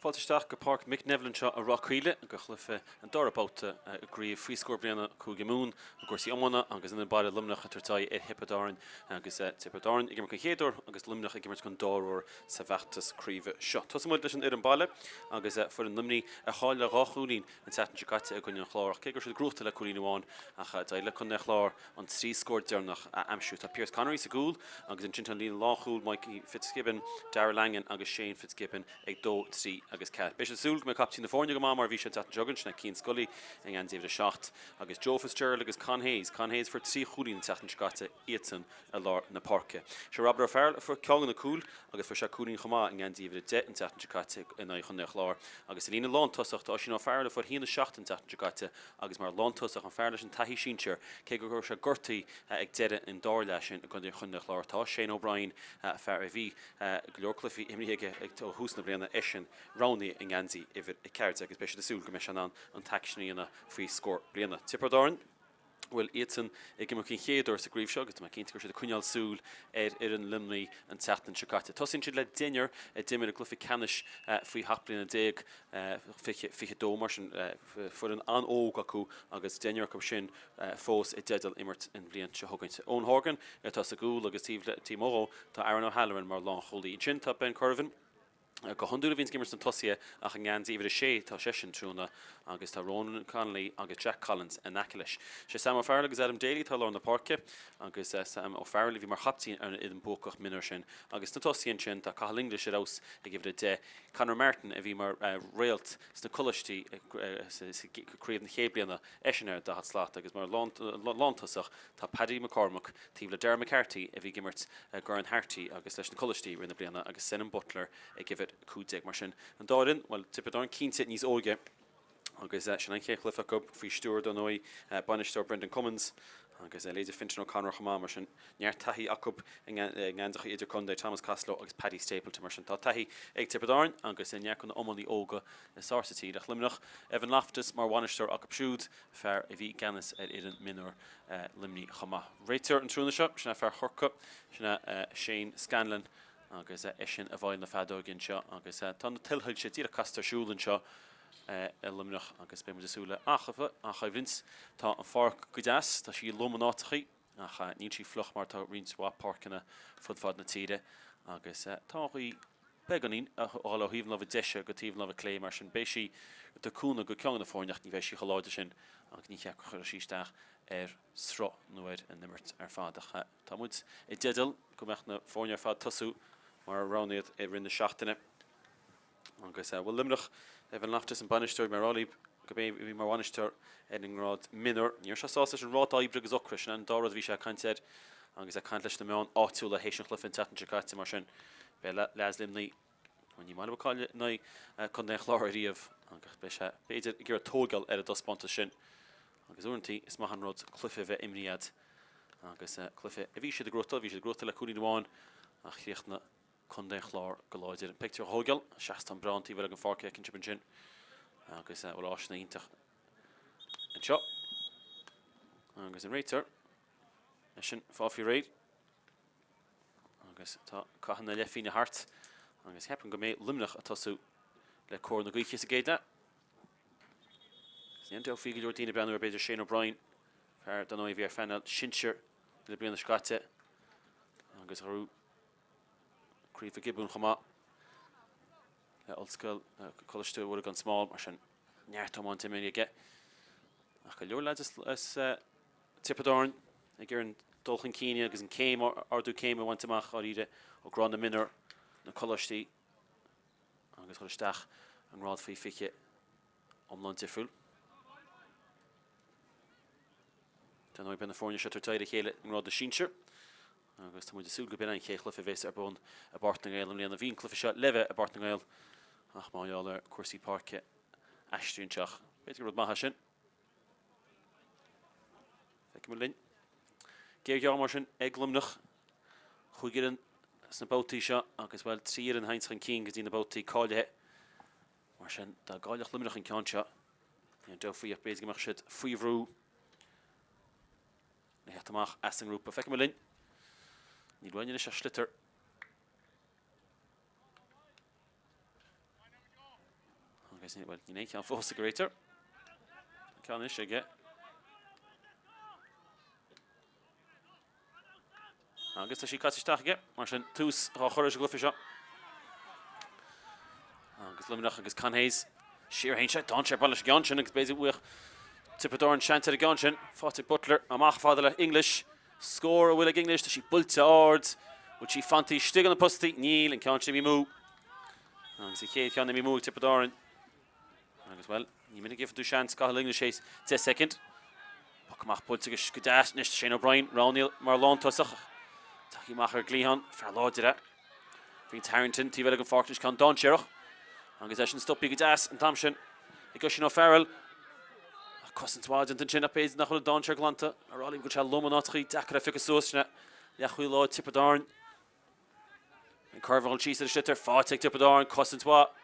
Fáilte isteach go Páirc Mick Neville anseo i Ráth Caola go chluiche an dara babhta i gcraobh faoi scór bliana Cúige Mumhan i gcúrsaí iomána agus an baile Luimneach ag tabhairt aghaidh ar Thiobraid Árann agus Tiobraid Árann ag imirt den chéad uair agus Luimneach ag imirt den dara huair sa bhfeachtas craoibhe seo. Tosóidh muid leis an fhoireann baile agus foireann Luimnigh a chaill le dhá chúilín an tseachtain seo caite i gcoinne an Chláir ach cé go raibh siad gnóthachta le cúilín amháin ach d'éirigh le Contae an Chláir an 3 scór deireanach a aimsiú. Tá Pearse Connery sa gcúl agus ansin tá an líne lánchúil Mikey Fitzgibbon, Darragh Langan agus Shane Fitzgibbon ag 2, 3 agus 4. Beidh siad ag súil go mbeidh caiptín na foirne go maith mar a bhí sé an tseachtain seo chugainn, sin é Cian Scully i ngeansaí uimhir 7 agus Joe Fitzgerald agus Con Hayes. Con Hayes a fuair 3 chúilín an tseachtain seo caite, iadsan i lár na páirce. Sé Robert O'Farrell a fuair ceann de na cúil agus fuair sé cúilín chomh maith i ngeansaí uimhir 10 an tseachtain seo caite in aghaidh Chontae an Chláir. Agus sa líne lántosach tá Oisín O'Farrell a fuair 1-7 an tseachtain seo caite agus mar lántosach an fear leis an taithí sinsir, cé go raibh sé gortaithe ag deireadh an dara leath sin i gcoinne Chontae an Chláir, tá Shane O'Brien, fear a bhí go leor cluichí imrithe aige ó thús na bliana, eisean roghnaithe i ngeansaí uimhir 14 agus beidh siad ag súil go mbeidh sé in ann an t-aicsean a dhéanamh faoi scór bliana. Tiobraid Árann. bhuel iadsan ag imirt den chéad uair sa gcraobh seo agus tá mé cinnte go raibh siad ag coinneáil súil ar fhoireann Luimnigh an tseachtain seo caite. Tosaíonn siad le deichniúr a d'imir i gcluiche ceannais faoi 17 bliana 20, 22 mar sin foireann an-óg acu agus deichniúr acu sin fós i dteideal imirt an bhliain seo chugainn. Eoin Horgan atá sa gcúl agus taobh amuigh dhó tá Aaron O'Halloran mar lánchúlaí. Ansin tá Ben Currivan. Go hiondúil a bhíonns ag imirt sna tosaithe ach i ngeansaí uimhir a sé tá seisean tráthnóna agus tá Ronan Connolly agus Jack Collins in aice leis. Sé Sam O'Farrell agus Adam Daly atá i lár na páirce agus Sam O'Farrell a bhí mar chaiptín ar an fhoireann buacach mionúir sin agus sna tosaithe ansin tá Cathal English ar fheabhas ag uimhir a 10, Conor Martin a bhí mar réalt sna coláistí sa craobh na chéad bliana, eisean ar 40 slat agus mar lántosach tá Paddy McCormack taobh le Darragh McCarthy a bhí ag imirt i gCorn Harty agus leis na coláistí i rith na bliana agus Senan Butler ag uimhir 15. Mar sin, an dá fhoireann, bhuel, Tiobraid Árann cinnte níos óige agus sin an chéad chluiche acu faoi stiúir, dar ndóigh, bainisteoir Brendan Cummins agus leithéide Fintan O'Connor chomh maith. Mar sin, neart taithí acu i ngeansaithe idirchontae, Thomas Costello agus Paddy Stapleton. Mar sin, tá taithí ag Tiobraid Árann agus neart de na hiománaithe óga is fearr sa tír. Ach Luimneach, Evan Loftus mar bhainisteoir acu siúd, fear a bhí i gceannas ar fhoireann mionúir Luimnigh chomh maith. Réiteoir an tráthnóna seo, sin é fear Chorcaí, sin é Shane Scanlon agus eisean i bhfeighil na feadóige anseo agus tá na tuilsoilse díreach casta ar siúl anseo i Luimneach agus beidh muid ag súil le an-choimhlint. Tá an pháirc go deas, tá sí lom in áiteachaí ach níl sí fliuch mar tá roinnt mhaith páirceanna fud fad na tíre agus tá an ghaoth beagáinín ag dul ó thaobh na láimhe deise go taobh na láimhe clé, mar sin beidh sí ag cúnamh go ceann de na foirne ach ní bheidh sí chomh láidir sin agus ní cheart go gcuirfeadh sí isteach ar sruth nó ar an imirt ar fad. Ach tá muid i dteideal go mbeadh na foirne ar fad tosú mar a roghnaíodh i rith na seachtaine. Agus bhuel Luimneach, Evan Loftus an bainisteoir, mar a gurb é a bhí mar bhainisteoir ar an ngrád mionúr. Ní raibh sé sásta leis an ráta oibre agus ocrais, sin an dá rud a bhí sé ag caint air agus ag caint leis na meáin áitiúla théis an chluiche an tseachtain seo caite. Mar sin, beidh leaids Luimnigh, bhuel ní maith leo cailleadh in aghaidh Contae an Chláir ariamh agus beidh sé, b'fhéidir, ag iarraidh tóigeáil ar an dtaispeántas sin. Agus uaireanta is maith an rud cluiche a bheith imrithe agat agus cluiche a bhí siad ag gnóthachtáil, bhí siad ag gnóthachtáil le cúilín amháin ach chríochnaigh Contae an Chláir go láidir. An pictiúr a thóigeáil, seastán breá an taobh eile den pháirc a fheiceann sibh ansin agus bhfuil áiseanna iontach anseo. Agus an réiteoir eisean fágtha faoi réir agus tá caitheamh na leathphingine thart agus ceapaim go mbeidh Luimneach ag tosú le cóir na gaoithe sa gcéad leath. Ní aon dabht faoi go leor daoine ag breathnú ar b'fhéidir Shane O'Brien, fear dar ndóigh a bhí ar phainéal sinsir na bliana seo caite agus a ghnóthaigh Craobh Mhic Giobúin chomh maith le Ollscoil Coláiste Mhuire gan Smál, mar sin neart iomáint imeartha aige. Ach go leor leaids as Tiobraid Árann ag iarraidh dul chun cinn agus an céim, ardú céime a bhaint amach dháiríre ó grád na mionúr, na coláistí agus dhul isteach i ngrád faoi 20 iomlán difriúil. Dar ndóigh beidh na foirne seo ag tabhairt aghaidh ar a chéile i ngrád na sinsear. Agus tá muid ag súil go b'in an chéad chluiche a bheas ar bun i bPáirc na nGael i mbliana. Bhí an cluiche seo le bheith i bPáirc na nGael ach mar gheall ar cúrsaí páirce aistrithe anseo. B'fhéidir gur rud maith é sin. Feicfidh muid linn. Géarghá mar sin ag Luimneach. Chúig fhoireann sna babhtaí seo agus, bhuel, 3 fhoireann a théanns chun cinn go dtí na babhtaí cáilithe. Mar sin, dá gcaillfeadh Luimneach an ceann seo, ní haon dabht faoi ach b'fhéidir go mbeadh siad faoi bhrú. Le theacht amach as an ngrúpa. Feicfidh muid linn. Níl uainn anois ach sliotar. Agus bhuel, níl aon cheann fós ag an réiteoir. Ceann anois aige. Agus tá sí caite isteach aige, mar sin tús á chur leis an gcluiche seo. Agus Luimneach agus Con Hayes siar théann sé, dainséar ag baint leis an gceann sin agus b'fhéidir go bhfaigheadh Tiobraid Árann seans ar an gceann sin. Faighte ag Butler, amach fada le English. Scór an bhfuil ag English, tá sí buailte ard. Bhfuil sí fanta istigh ar na postaí? Níl, an ceann sin imithe amú. Agus an chéad cheann imithe amú ag Tiobraid Árann. Agus, bhuel, ní minic a gheibheann tú seans, Cathal English théis 10 soicind. Poc amach buailte agus go deas anois do Shane O'Brien, roghnaithe mar lántosach. Tagtha amach ar an gcliathán, fear láidir é. Vince Harrington, taobh eile den pháirc anois, ceann dainséarach. Agus eisean stoptha go deas an t-am sin ag Oisín O'Farrell. Ach cosaint mhaith déanta ansin ach b'fhéidir nach bhfuil an dainséar glanta. Ar fháil go bhfuil sé lom in áiteachaí, deacair é a phiocadh suas. Sin é leathchúlaí láir Tiobraid Árann. An Corr ag dul síos ar an sliotar, faighte ag Tiobraid Árann, cosaint mhaith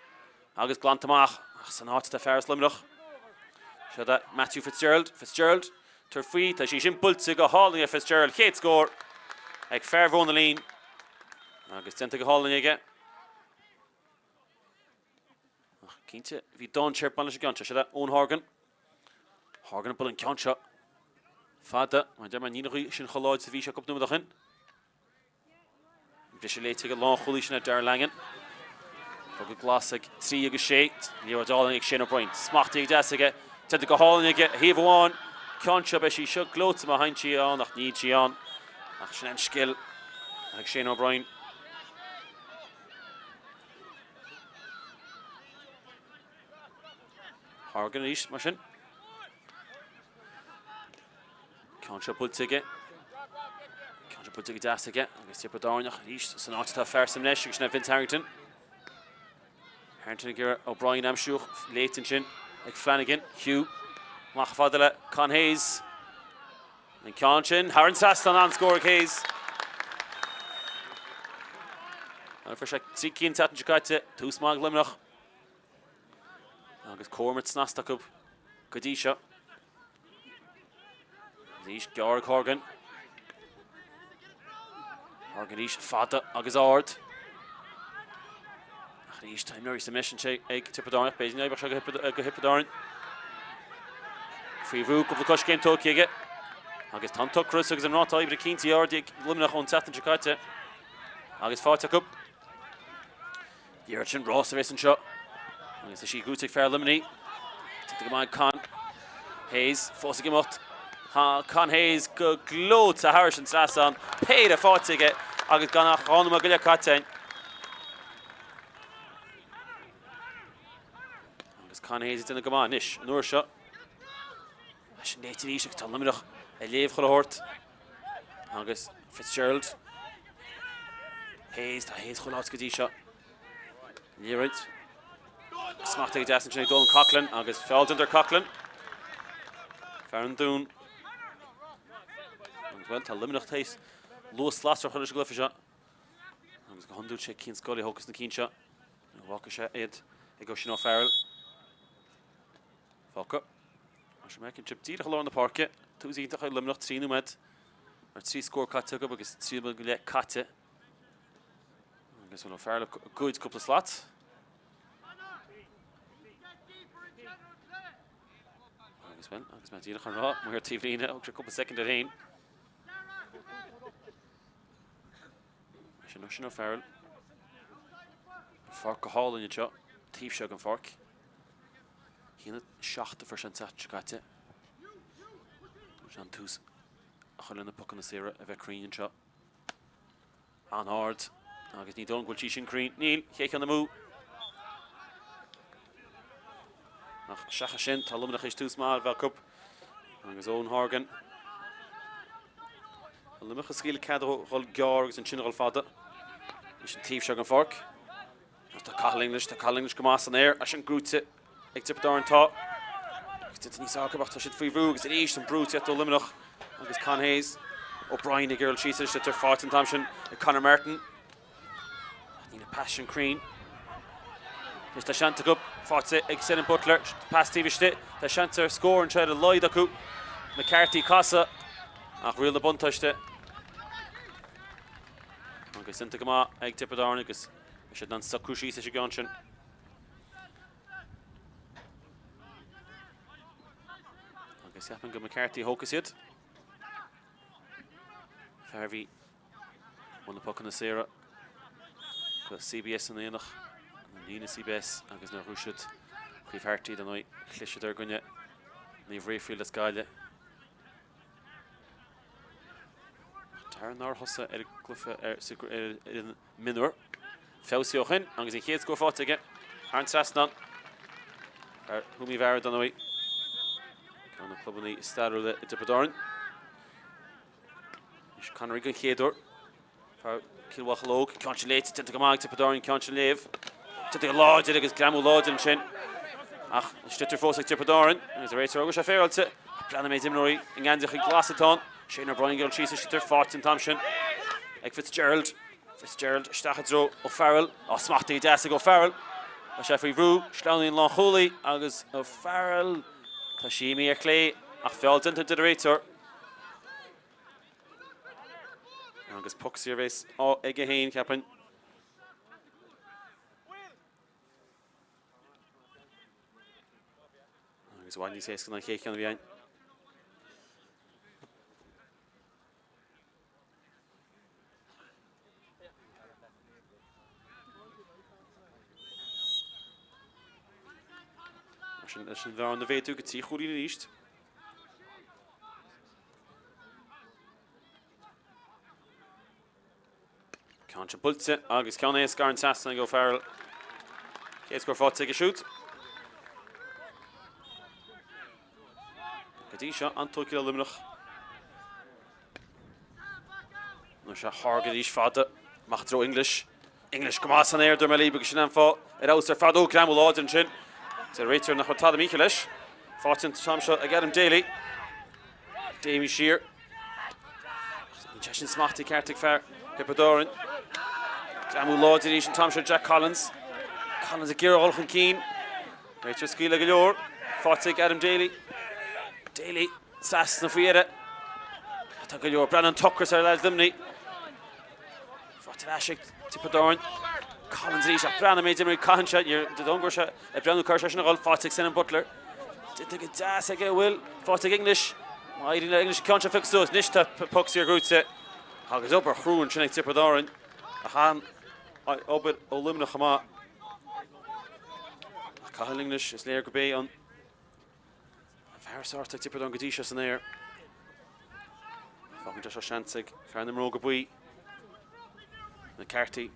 agus glanta amach ach san áit atá fear as Luimneach. Seo é Matthew Fitzgerald, Fitzgerald, tabhair faoi, tá sí sin buailte go hálainn ag Fitzgerald, chéad scór ag fear Mhóin na Lín agus déanta go hálainn aige. Ach cinnte, bhí dainséar ag baint leis an gceann seo. Seo é Eoin Horgan. Horgan ag bualadh an ceann seo fada. Mar a deir mé, níl an ghaoth sin chomh láidir is a bhí sé cúpla nóiméad ó shin. Briseadh léite ag an lánchúlaí sin é Darragh Langan. Fágtha glas ag 3 agus 6. Liathróid álainn ag Shane O'Brien. Smachtaithe go deas aige. Déanta go hálainn aige. Thaobh amháin. Ceann seo, beidh sí seo gleoite má théann sí ann ach níl sí ann. Ach sin an scil ag Shane O'Brien. Horgan arís mar sin. Ceann seo buailte aige. Ceann seo buailte go deas aige agus Tiobraid Árann arís san áit atá fear sa mbreis agus sin é Vince Harrington. Harrington ag iarraidh O'Brien a aimsiú léite ansin ag Flanagan. Hugh amach fada le Con Hayes. An ceann sin thar an trasnán an-scór ag Hayes. Fuair sé 3 cinn an tseachtain seo caite, tús maith ag Luimneach. Agus comhimirt snasta acu go dtí seo. Arís gearr ag Horgan. Horgan arís fada agus ard. Ach arís tá imreoirí sa mbreis anseo ag Tiobraid Árann. B'fhéidir nach oibreodh sé go Thiobraid Árann. Faoi bhrú cúpla coiscéim tógtha aige. Agus tá an t-ocras agus an ráta oibre cinnte ard ag Luimneach ón tseachtain seo caite. Agus faighte acu. Iarracht sin rás a bheas anseo. Agus tá sí gnóthaithe ag fear Luimnigh. Tugtha go maith ag Con Hayes. Fós ag imeacht. Con Hayes go gleoite thairis an trasnán. Péire faighte aige agus gan ach 2 nóiméad go leith caite. Agus Con Hayes ag déanamh go maith anois an uair seo. Sin léite arís agus tá Luimneach ag léamh chuile shórt. Agus Fitzgerald. Hayes, tá Hayes chuile áit go dtí seo. Liathróid. Smachtaithe go deas ansin ag Donal Coughlan agus feall déanta ar Coughlan. Fear an Dúin. Agus bhuel, tá Luimneach théis luas lasrach a chur leis an gcluiche seo. Agus go hiondúil sé Cian Scully a thógfas na cinn seo. Fágfaidh sé iad ag Oisín O'Farrell. Fágtha. Mar sin feiceann sibh díreach i lár na páirce. Tús iontach ag Luimneach, 3 nóiméad. Ar 3 scór caite acu agus 3 nóiméad go leith caite. Agus bhuel O'Farrell ag goid cúpla slat. Agus bhuel, agus mé díreach á rá, amuigh ar taobh líne, thóg sé cúpla soicind air féin. Mar sin Oisín O'Farrell. An pháirc go hálainn anseo, taobh seo den pháirc. 1-7 a fuair sé an tseachtain seo caite. Sin an tús a chur le na pocanna saora a bheith cruinn anseo. An-ard agus ní dóigh liom go bhfuil sí sin cruinn. Níl, chéad cheann amú. Ach seachas sin, tá Luimneach théis tús maith a bheith acu. Agus Eoin Horgan. Luimneach ag scaoileadh cead a dhul gearr agus ansin a dhul fada. Leis an taobh seo den pháirc. Agus tá Cathal English, tá Cathal English go maith san aer, eisean gnóthaithe ag Tiobraid Árann tá. Agus déanta níos fearr acu ach tá siad faoi bhrú agus arís an brú ag teacht ó Luimneach agus Con Hayes. O'Brien ag iarraidh síos arís ar faighte an t-am sin ag Conor Martin. Ach níl an pas sin cruinn. Anois tá seans acu faighte ag Senan Butler, pas taobh istigh, tá seans ar scór anseo ar a laghad acu. McCarthy casadh ach riail na buntáiste. Agus déanta go maith ag Tiobraid Árann agus beidh siad in ann socrú síos leis an gceann sin. Agus ceapaim gur McCarthy a thógfas iad. Fear a bhí i mbun na pocanna saora do CBS san Aonach, na líne CBS agus nuair a ghnóthaigh siad Craobh Harty dar ndóigh chlis siad ar gcoinne Naomh Raphael as Gaillimh. Darragh nár thosaigh ar an gcluiche ar an mionúr. Feabhsaithe ó shin agus an chéad scór faighte aige thar an trasnán. Fear Thuaim Uí Mheára dar ndóigh. Ceann de na clubanna is stairiúla i dTiobraid Árann. Anois Connery den chéad uair. Fear Cill Mhocheallóg, ceann sin léite, déanta go maith ag Tiobraid Árann, ceann sin a léamh. Déanta go láidir agus greamú láidir ansin. Ach an sliotar fós ag Tiobraid Árann agus an réiteoir ag rá go bhfuil sé féaráilte. Breathnaigh an méid imreoirí i ngeansaíocha glasa atá ann. Shane O'Brien ag dul síos an sliotar faighte an t-am sin ag Fitzgerald. Fitzgerald isteach i dtreo O'Farrell. Á smachtaithe deas ag O'Farrell. Tá sé faoi bhrú. Sleamhnaíonn an lánchúlaí agus O'Farrell. Tá sí imithe ar chlé ach feall déanta a deir an réiteoir. Agus poc saor a bheas aige féin, cheapfainn. Agus i bhfad níos éasca ná an chéad cheann a bhí ann. Mar sin leis an bhearna a mhéadú go 3 chúilín arís. Ceann seo buailte agus ceann éasca thar an trasnán ag O'Farrell. Chéad scór faighte aige siúd. Go dtí seo an-tógtha le Luimneach. Anois a Horgan arís fada amach i dtreo English. English go maith san aer dúirt mé libh agus sin an fáth ar fheabhas ar fad. Ó, greamú láidir ansin. Deir an réiteoir nach raibh tada mícheart leis. Faighte an t-am seo ag Adam Daly. Daly siar. Níl sé sin smachtaithe ceart ag fear Thiobraid Árann. Greamú láidir arís an t-am seo Jack Collins. Collins ag iarraidh dul chun cinn. Réiteoir ag scaoileadh go leor. Faighte ag Adam Daly. Daly trasna faoi dheireadh. Tá go leor. Breathnaigh an t-ocras ar leaids Luimnigh. Faighte ar ais ag Tiobraid Árann. Collins arís ach breathnaigh an méid imreoirí caitheann sé. Ní dóigh go raibh sé ag breathnú cá raibh sé sin ag dul. Faighte ag Senan Butler. Déanta go deas aige an bhfuil. Faighte ag English. Má éiríonn le English an ceann seo a phiocadh suas. Anois tá poc saor gnóthaithe. Agus obair chrua ansin ag Tiobraid Árann. Ach an-obair ó Luimneach chomh maith. Ach Cathal English, is léir gurb é an Fear is fearr ag Tiobraid Árann go dtí seo san aer. Fágann sé seo seans ag fear na mbróga buí. McCarthy.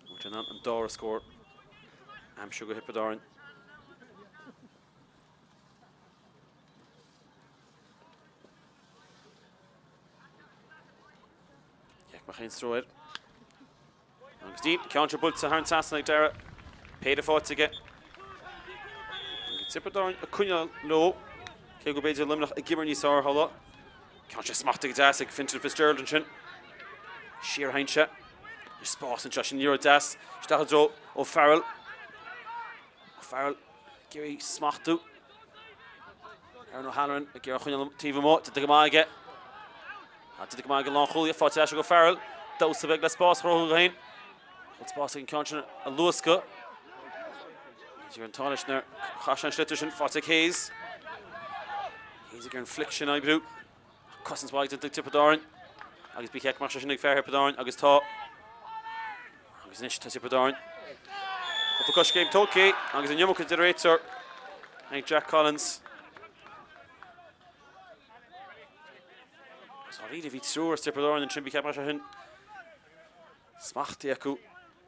Bhfuil sé in ann an dara scór a aimsiú do Thiobraid Árann. Check mach aon stró air. Agus ní, ceann seo buailte thar an trasnán ag Darragh. Péire faighte aige. Agus Tiobraid Árann ag coinneáil leo, cé go b'fhéidir Luimneach ag imirt níos fearr thall. Ceann seo smachtaithe go deas ag Fintan Fitzgerald ansin. Siar a théann sé. Anois spás anseo, sin liathróid deas. Isteach i dtreo O'Farrell. O'Farrell ag iarraidh smachtú. Aaron O'Halloran ag iarraidh coinneáil taobh amuigh, déanta go maith aige. Déanta go maith ag an lánchúlaí, faighte ar ais ag O'Farrell. Damhsa beag le spás a chruthú dó féin. Bhfuil spás ag an ceann sin a luascadh. Bhí an t-ádh leis nuair chaith sé an sliotar sin, faighte ag Hayes. Hayes ag iarraidh an flic sin a oibriú. Cosaint mhaith déanta ag Tiobraid Árann. Agus ba cheart go mbeadh sé sin ag fear Thiobraid Árann agus tá. Agus anois tá Tiobraid Árann. Cúpla coiscéim tógtha agus an iomarca deir an réiteoir ag Jack Collins. Agus dáiríre bhí triúr as Tiobraid Árann ansin ba cheart go mbeadh sé sin smachtaithe acu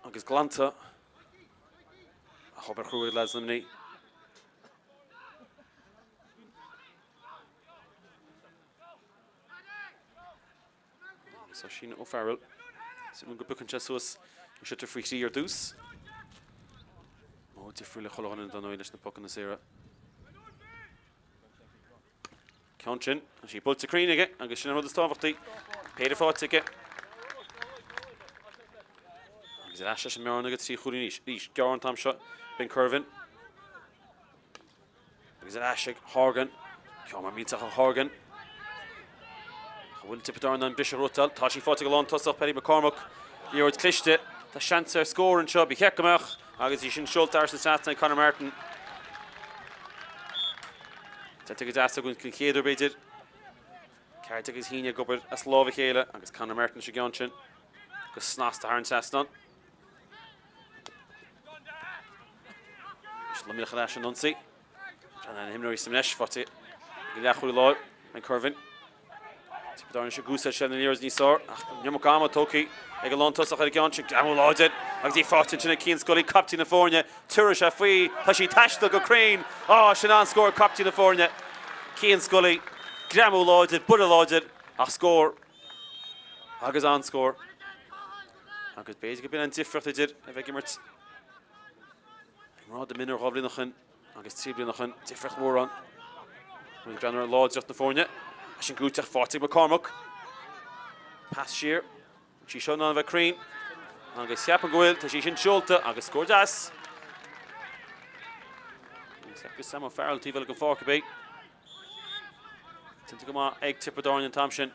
agus glanta. Ach obair chrua ag leaids Luimnigh. Agus Oisín O'Farrell. Suim go bpiocann sé suas an sliotar faoi thrí ar dtús. Modh difriúil ag chuile dhuine dar ndóigh leis na pocanna saora. Ceann sin, tá sí buailte cruinn aige agus sin an rud is tábhachtaí. Péire faighte aige. Agus ar ais leis an mbearna go 3 chúilín arís. Arís, gearr an t-am seo, Ben Kirvin. Agus ar ais ag Horgan. Ceann mór millteach ó Horgan. An bhfuil Tiobraid Árann in ann briseadh a ghnóthachtáil. Tá sí faighte ag an lántosach, Paddy McCormack. Liathróid cliste. Tá seans ar scór anseo. Ba cheart go mbeadh. Agus í sin seolta thar an trasnán ag Conor Martin. Déanta go deas againn den chéad uair b'fhéidir. 14 agus 1 ag obair as lámh a chéile agus Conor Martin leis an gceann sin go snasta thar an trasnán. Anois Luimneach ar ais san ionsaí. Breathnaíonn na himreoirí sa mbreis faighte ag an leathchúlaí láir, Ben Kirvin. Tiobraid Árann anois ag úsáid seilbh na liathróide níos fearr ach an iomarca ama tógtha ag an lántosach ar an gceann sin. Greamú láidir agus í faighte ansin ag Cian Scully, captaen na foirne. Tabharfaidh sé faoi, tá sí ag taisteal go cruinn. Á, sin an-scór ag captaen na foirne, Cian Scully. Greamú láidir, buille láidir ach scór agus an-scór. Agus b'fhéidir go b'in an difríocht idir a bheith ag imirt i ngrád mionúir 2 bhliain ó shin agus 3 bliana ó shin, difríocht mhór ann. Muid ag breathnú ar láidreacht na foirne. Sin gnóthach faighte ag McCormack. Pas siar. Sí seo in ann a bheith cruinn. Agus ceapaim go bhfuil, tá sí sin seolta agus scór deas. Agus agus Sam O'Farrell taobh eile den pháirc ab é. Déanta go maith ag Tiobraid Árann an t-am sin.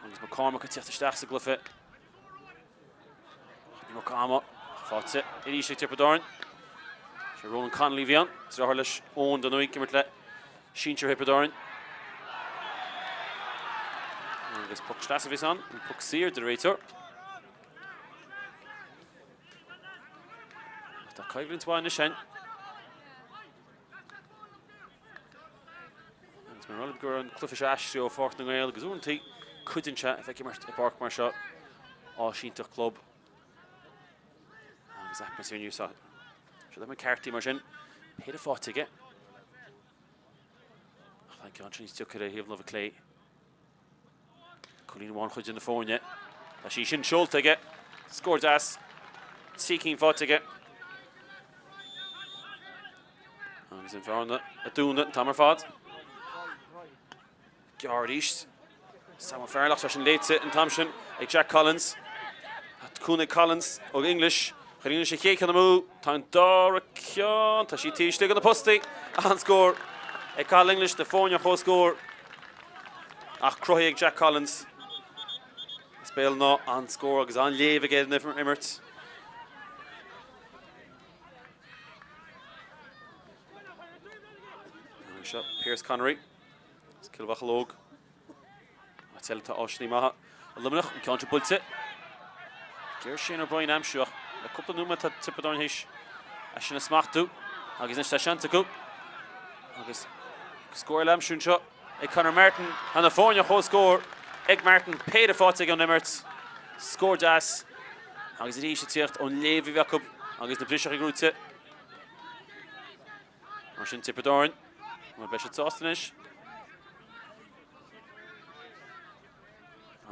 Agus McCormack ag teacht isteach sa gcluiche. Iomarca ama faighte arís ag Tiobraid Árann. Sé Ronan Connolly a bhí ann, deartháir leis Eoin dar ndóigh ag imirt le sinsir Thiobraid Árann. Agus poc sleasa a bhí ann, an poc saor deir an réiteoir. Tá coimhlint mhaith anois ann. Agus mar rud go raibh an cluiche seo aistrithe ó Pháirc na nGael agus uaireanta cuidíonn sé a bheith ag imirt i bpáirc mar seo, áis iontach club agus atmaisféar níos seo. Seo le McCarthy mar sin, péire faighte aige. Ach tá an ceann sin níos deacair ar thaobh láimhe clé. Cúilín amháin chuid de na foirne. Tá sí sin seolta aige. Scór deas. 3 cinn faighte aige. Agus an bhearna a dúnadh an t-am ar fad. Gearr arís. Sam O'Farrell ach tá sin léite an t-am sin ag Jack Collins. Cúnamh ag Collins ó English. Chuir English an chéad cheann amú. Tá an dara ceann. Tá sí taobh istigh de na postaí. An-scór ag Cathal English na foirne ar comhscór. Ach cruthaithe ag Jack Collins. Is baol ná an-scór agus an-léamh aige ar an imirt. Seo Pierce Connery. As Cill Mhocheallóg. Áit eile tá áiseanna maithe i Luimneach, an ceann seo buailte. D'iarr Shane O'Brien aimsiú ach le cúpla nóiméad tá Tiobraid Árann théis é sin a smachtú agus anois tá seans acu agus scór eile aimsiú anseo ag Conor Martin. Tá na foirne ar comhscór ag Martin, péire faighte aige ón imirt, scór deas agus arís ag tíocht ón léamh a bhí acu agus na briseacha gnóite. Mar sin Tiobraid Árann, bhuel beidh siad sásta anois.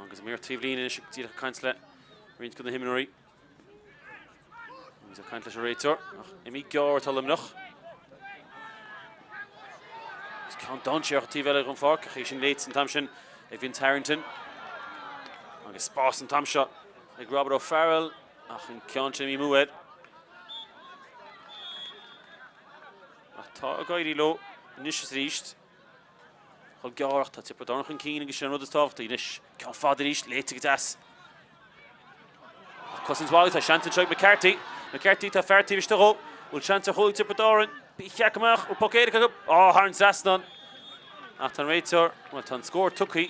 Agus an maor taobhlíne anois díreach ag caint le roinnt de na himreoirí. Agus ag caint leis an réiteoir, ach imithe gearr atá Luimneach. Agus ceann dainséarach taobh eile den pháirc, ach é sin léite an t-am sin ag Vince Harrington. Agus spás an t-am seo ag Robert O'Farrell, ach an ceann sin imithe amú air. Ach tá ag éirí leo anois is arís. Chomh gearr ach tá Tiobraid Árann chun cinn agus sin an rud is tábhachtaí anois. Ceann fada arís, léite go deas. Ach cosaint mhaith, tá seans anseo ag McCarthy. McCarthy, tá fear taobh istigh dhó. Bhfuil seans ar chúl ag Tiobraid Árann? Ba cheart go mbeadh. Bhfuil poc éirice acu? Á, thar an trasnán. Ach tá an réiteoir, bhuel, tá an scór tugtha.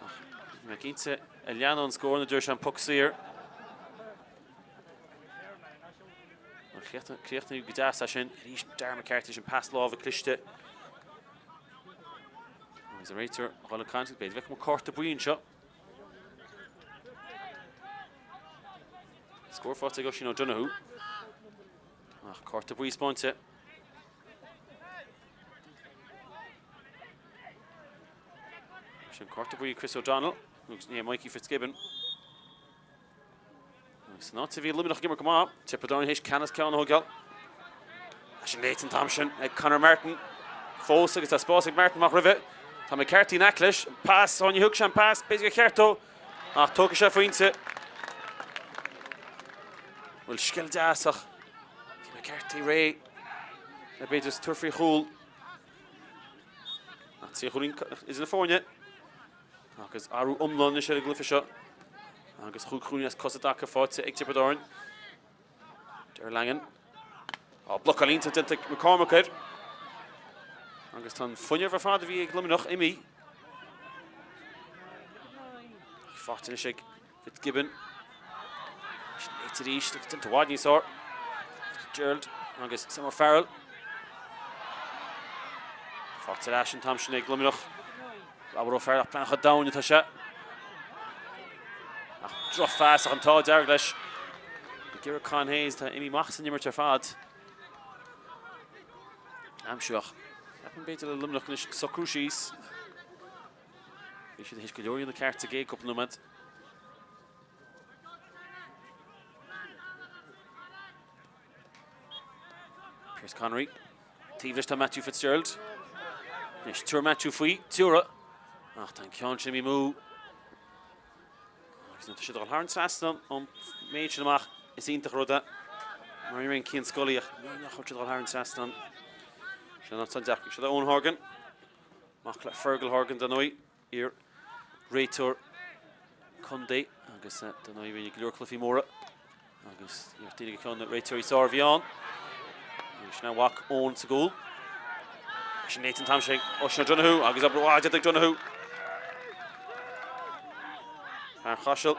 Ach níl mé cinnte a leanadh an scór nó dúirt sé an poc saor. Críochnaíodh go deas é sin. Arís Darragh McCarthy sin pas láimhe cliste. Agus an réiteoir ag dul ag caint, b'fhéidir bheadh cárta buí anseo. Scór faighte ag Oisín O'Donoghue. Ach cárta buí spáinte. Sin cárta buí Chris O'Donnell agus ní Mikey Fitzgibbon. Agus san áit a bhí Luimneach ag imirt go maith, Tiobraid Árann théis ceannas ceann a thógáil. Sin léite an t-am sin ag Conor Martin. Fós agus tá spás ag Martin amach roimhe. Tá McCarthy in aice leis. Pas, ó ní thug sé an pas, b'fhéidir gur cheart dó. Ach tógfaidh sé phointe. Bhuel, scil deas ach bhí McCarthy réidh le b'fhéidir tabhairt faoi chúl. Ach 3 chúilín idir na foirne. Agus athrú iomlán anois ar an gcluiche seo. Agus chúig chúilín as cosa i dtaca faighte ag Tiobraid Árann. Darragh Langan. Á, blocáil iontach déanta ag McCormack air. Agus tá an fuinneamh ar fad a bhí ag Luimneach imithe. Faighte anois ag Fitzgibbon. Sin arís agus déanta i bhfad níos fearr. Fitzgerald agus Sam O'Farrell. Faighte ar ais an t-am sin ag Luimneach. Robert O'Farrell ach plean chomh domhain atá sé. Ach drochphas ach an t-ádh dearg leis. Ag iarraidh Con Hayes atá imithe amach as an imirt ar fad. Aimsiú ach ceapaim b'fhéidir le Luimneach anois socrú síos. Bhí siad théis go leor a dhéanamh ceart sa gcéad cúpla nóiméad. Pearse Connery. Taobh leis tá Matthew Fitzgerald. Anois tabharfaidh Matthew faoi, tabharfaidh. Ach tá an ceann sin imithe amú. Agus nuair atá siad ag dul thar an trasnán an méid sin amach, is iontach an rud é. Mar ní raibh Cian Scully ach nuair nach raibh siad ag dul thar an trasnán. Sin an áit an-deacair. Seo Eoin Horgan. Mac le Fergal Horgan, dar ndóigh, iar réiteoir contae agus dar ndóigh rinne go leor cluichí móra agus neart daoine gur ceann de na réiteoirí is fearr a bhí ann. Agus sin a mhac Eoin sa gcúl. Sin léite an t-am sin Oisin O'Donoghue agus obair mhaith déanta ag Donoghue. Fear Chaisil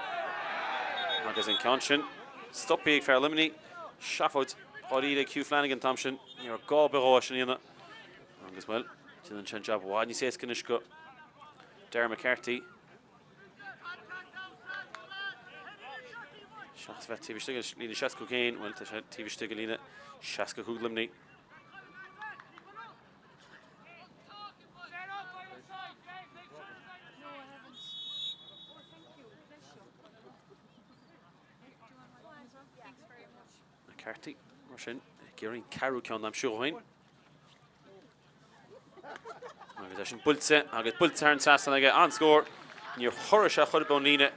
agus an ceann sin stoptha ag fear Luimnigh. Seafóid dháiríre ag Hugh Flanagan an t-am sin. Ní raibh gá ar bith dhó é sin a dhéanamh. Agus bhuel, déanann sé an jab i bhfad níos éasca anois go Darragh McCarthy. Seachas bheith taobh istigh de líne 61, bhuel, tá sé taobh istigh de líne 65 Luimnigh. McCarthy, mar sin, ag iarraidh an ceathrú ceann a aimsiú dhó féin. Agus é sin buailte agus buailte thar an trasnán aige, an-scór. Níor chorraigh sé chor ar bith ón líne.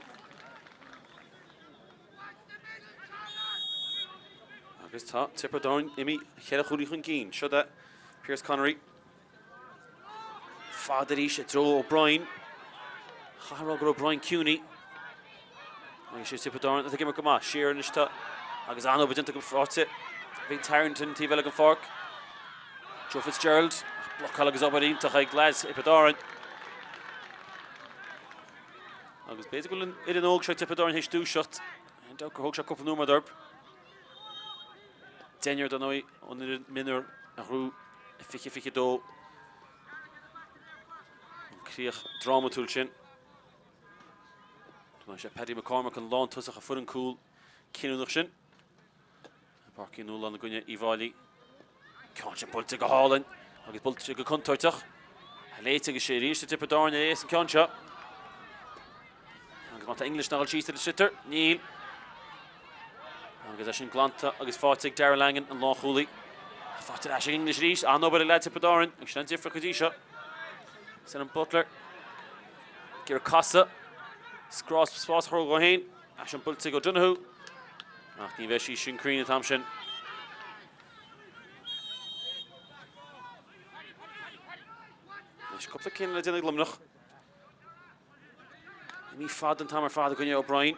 Agus tá Tiobraid Árann imithe cheithre chúilín chun cinn. Seo é Pearse Connery. Fada arís i dtreo O'Brien. Chaithfeá a rá go raibh O'Brien ciúin. Agus sé Tiobraid Árann atá ag imirt go maith. Siar anois tá agus an-obair déanta go faighte. Bhí Tarrington taobh eile den pháirc. Joe Fitzgerald, blocáil agus obair iontach ag leaids Thiobraid Árann. Agus b'fhéidir go bhfuil an fhoireann óg seo Tiobraid Árann théis dúiseacht. Aon dabht gur thóg sé cúpla nóiméad orthu. Deichniúr dar ndóigh ón bhfoireann mionúr a ghnóthaigh 2022. An críoch drámatúil sin. Tá sé Paddy McCormack an lántosach a fuair an cúl cinniúnach sin. I bPáirc Uí Nualláin i gcoinne Uíbh Fhailí. Ceann sin buailte go hálainn agus buailte go contúirteach. Léite agus sé arís do Tiobraid Árann a léas an ceann seo. Agus má tá English ag dul síos ar an sliotar, níl. Agus é sin glanta agus faighte ag Darragh Langan, an lánchúlaí. Faighte ar ais ag English arís, an-obair ag leaids Thiobraid Árann, agus sin an difríocht go dtí seo. Senan Butler ag iarraidh casadh, scrás spás a chruthú dhó féin, é sin buailte ag O'Donoghue. Ach ní bheidh sí sin cruinn an t-am sin. Anois cúpla cinneadh le déanamh ag Luimneach. Imithe fada an t-am ar fad i gcoinne O'Brien.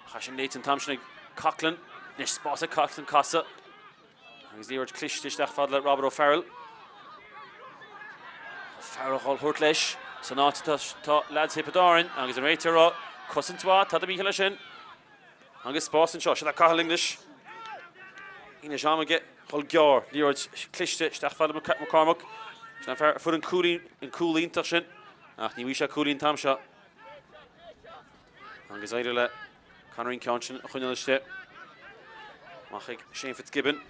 Ach é sin léite an t-am sin ag Coughlan. Anois spás ag Coughlan casadh. Agus liathróid cliste isteach fad le Robert O'Farrell. O'Farrell á thabhairt leis san áit atá tá leaids Thiobraid Árann agus an réiteoir á rá cosaint mhaith, tada mícheart leis sin. Agus spás anseo, seo le Cathal English. English am aige, dhul gearr, liathróid cliste isteach fad le McCormack. Sin an fear a fuair an cúilín, an cúl iontach sin, ach ní bhfaighidh sé cúilín an t-am seo. Agus éirigh le Connery an ceann sin a choinneáil istigh. Amach ag Shane Fitzgibbon.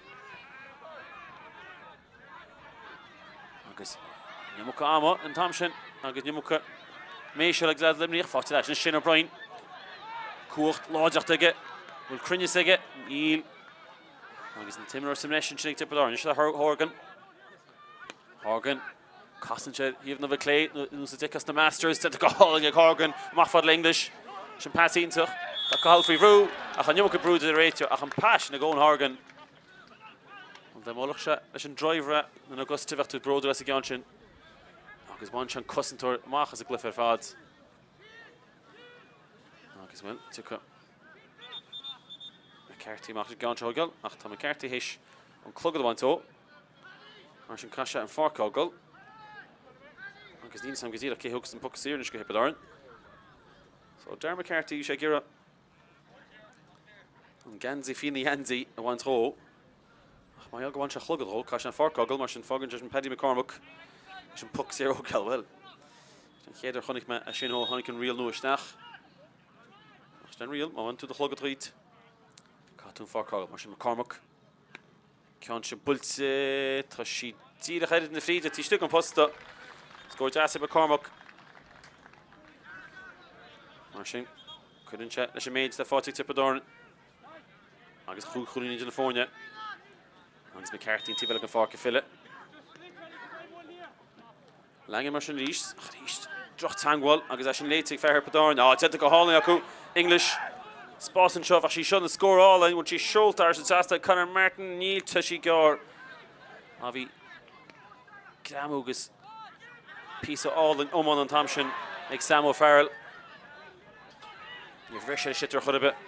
Agus an iomarca ama an t-am sin agus an iomarca méiseáil ag leaids Luimnigh faighte ar ais anois Shane O'Brien. Cumhacht láidreacht aige. Bhfuil cruinneas aige? Níl. Agus an t-imreoir sa mbreis ansin ag Tiobraid Árann. Anois le Horgan. Horgan. Casann sé ar thaobh na clé nós a d'fheicfeá sna Masters. Déanta go hálainn ag Horgan. Amach fad le English. Sin pas iontach. Tá Cathal faoi bhrú ach an iomarca brú ar réiteoir ach an pas sin ag Eoin Horgan. An dá mbuailfeadh sé leis an driver in Augusta bheadh tú bródúil as an gceann sin. Agus bhain sé an cosantóir amach as an gcluiche ar fad. Agus bhuel, tiocfaidh McCarthy amach an gceann seo a thógáil ach tá McCarthy théis an clogad a bhaint dó. Mar sin caithfidh sé an pháirc a fhágáil. Agus níl a fhios agam go díreach cé thógfas an poc saor anois go Thiobraid Árann. So Darren McCarthy, bhí sé ag iarraidh an geansaí faoina gheansaí a bhaint dhó. Ach mar gheall gur bhain sé a chlogad dhó, caithfidh sé an pháirc a fhágáil, mar sin fágann sé sin Paddy McCormack leis an poc saor a thógáil. Bhuel, an chéad uair a chonaic mé é sin ó tháinig an riail nua isteach. Ach sin an riail, má bhain tú do chlogad dhíot, caithfidh tú an pháirc a fhágáil. Mar sin McCormack. Ceann sin buailte, tá sí díreach oiread na fríde taobh istigh den phosta. Scór deas ag McCormack. Mar sin, cuireann sé leis an méid atá faighte ag Tiobraid Árann. Agus chúig chúilín idir na foirne. Agus McCarthy an taobh eile den pháirc ag filleadh. Langan mar sin arís, ach arís droch-teagmháil agus é sin léite ag fear Thiobraid Árann. Á, déanta go hálainn acu. English. Spás anseo, bheadh sí seo ina scór álainn. Bhfuil sí seolta thar an trasnán ag Conor Martin? Níl, tá sí gearr. Á, bhí greamú agus píosa álainn iomána an t-am sin ag Sam O'Farrell. Níor bhris sé an sliotar ar chor ar bith.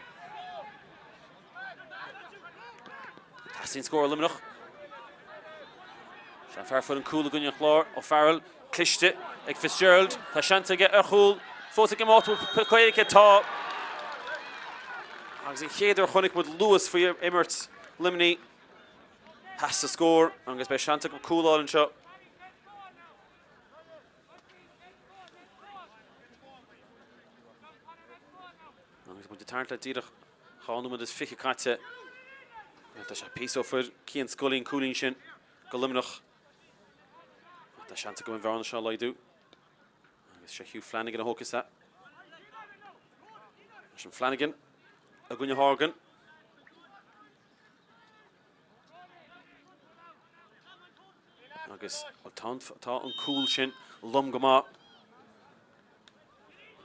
Teastaíonn scór ó Luimneach. Sé an fear a fuair an cúl i gcoinne an Chláir, O'Farrell, cliste ag Fitzgerald. Tá seans aige ar chúl. Fós ag imeacht bhfuil aici tá. Agus an chéad uair a chonaic muid luas faoi imirt Luimnigh. Theastaigh scór agus beidh seans acu cúl a fháil anseo. Agus muid ag tarraingt le díreach 2 nóiméad is 20 caite. Tá sé píosa ó fuair Cian Scully an cúilín sin go Luimneach. Tá seans acu an bhearna seo a laghdú. Agus sé Hugh Flanagan a thógfas é. Sin Flanagan i gcoinne Horgan. Agus tá an cúl sin lom go maith.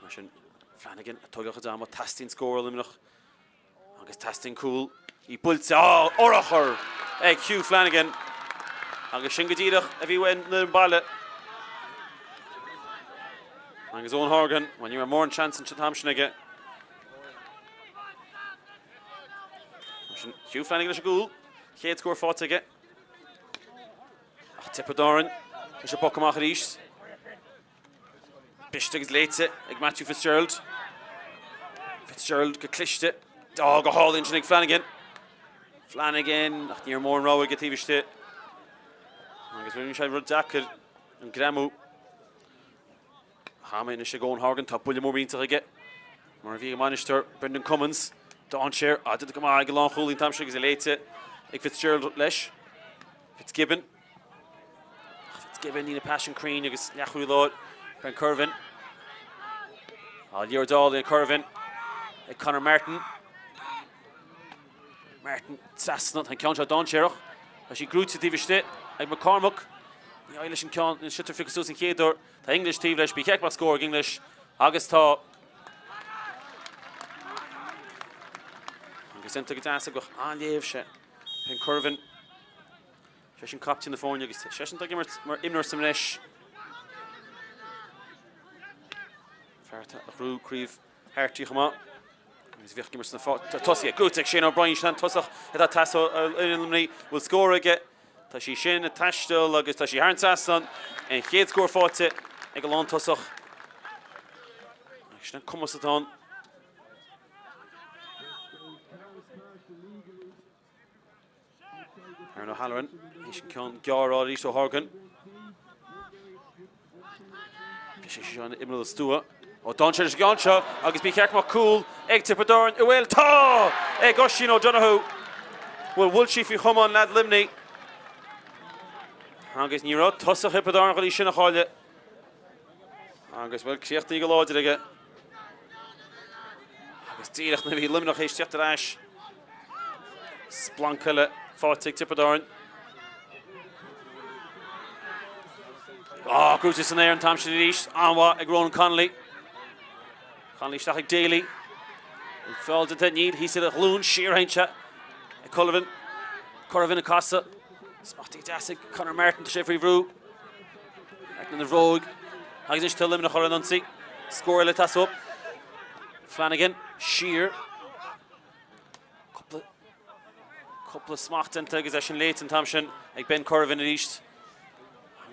Mar sin Flanagan ag tógáil a chuid ama, teastaíonn scór ó Luimneach agus teastaíonn cúl í buailte á urchar ag Hugh Flanagan agus sin go díreach a bhí uaidh an fhoireann baile. Agus Eoin Horgan, bhuel ní raibh mórán seans an t-am sin aige. Mar sin Hugh Flanagan leis an gcúl, chéad scór faighte aige. Ach Tiobraid Árann leis an bpoc amach arís. Briste agus léite ag Matthew Fitzgerald. Fitzgerald go cliste. Á, go hálainn sin ag Flanagan. Flanagan, ach ní raibh mórán rogha aige taobh istigh. Agus rinne sé rud deacair an greamú. Am anois ag Eoin Horgan, tá buille mór millteach aige. Mar a bhí ag an mbainisteoir Brendan Cummins. Dainséar, á, déanta go maith ag an lánchúlaí an t-am sin agus é léite ag Fitzgerald leis. Fitzgibbon. Fitzgibbon, níl an pas sin cruinn agus leathchúlaí láir Ben Kirvin. Á, liathróid álainn Kirvin ag Conor Martin. Martin trasna, tá an ceann seo dainséarach. Tá sí gnóite taobh istigh ag McCormack. Ní éiríonn leis an ceann, an sliotar a phiocadh suas an chéad uair. Tá English taobh leis, ba cheart go mbeadh scór ag English agus tá. Agus déanta go deas acu an-léamh sé. Ben Kirvin. Seisean captaen na foirne agus seisean atá ag imirt mar imreoir sa mbreis. Fear atá a ghnóthaigh craobh Harty chomh maith. Agus bhíodh ag imirt sna tosaithe. Gnóite ag Shane O'Brien sin an tosach atá ag teastáil ó fhoireann Luimnigh. Bhfuil scór aige? Tá sí sin ag taisteal agus tá sí thar an trasnán. An chéad scór faighte ag an lántosach. Agus sin an cumas atá ann. Aaron O'Halloran, théis an ceann gearr a fháil arís ó Horgan. Bhí sé seo an imreoir stua. Ó dainséar leis an gceann seo agus ba cheart go mbeadh cúl ag Tiobraid Árann. An bhfuil? Tá! Ag Oisín O'Donoghue. Bhuel, bhuail sí faoi chamán leaid Luimnigh. Agus ní raibh tosach Thiobraid Árann chun í sin a chailleadh. Agus bhuel, críochnaithe go láidir aige. Agus díreach nuair a bhí Luimneach théis teacht ar ais. Splanc eile faighte ag Tiobraid Árann. Á, gnóite san aer an t-am sin arís. An-mhaith ag Ronan Connolly. Connolly isteach ag Daly. An feall déanta, níl, thíos ar a ghlúin, siar a théann sé ag Cullivan. Cullivan ag casadh. Smachtaithe deas ag Conor Martin, tá sé faoi bhrú. Martin ina bhróig. Agus anois tá Luimneach ar an ionsaí. Scór eile ag teastáil. Flanagan, siar. Cúpla, cúpla smacht déanta agus é sin léite an t-am sin ag Ben Corvin arís.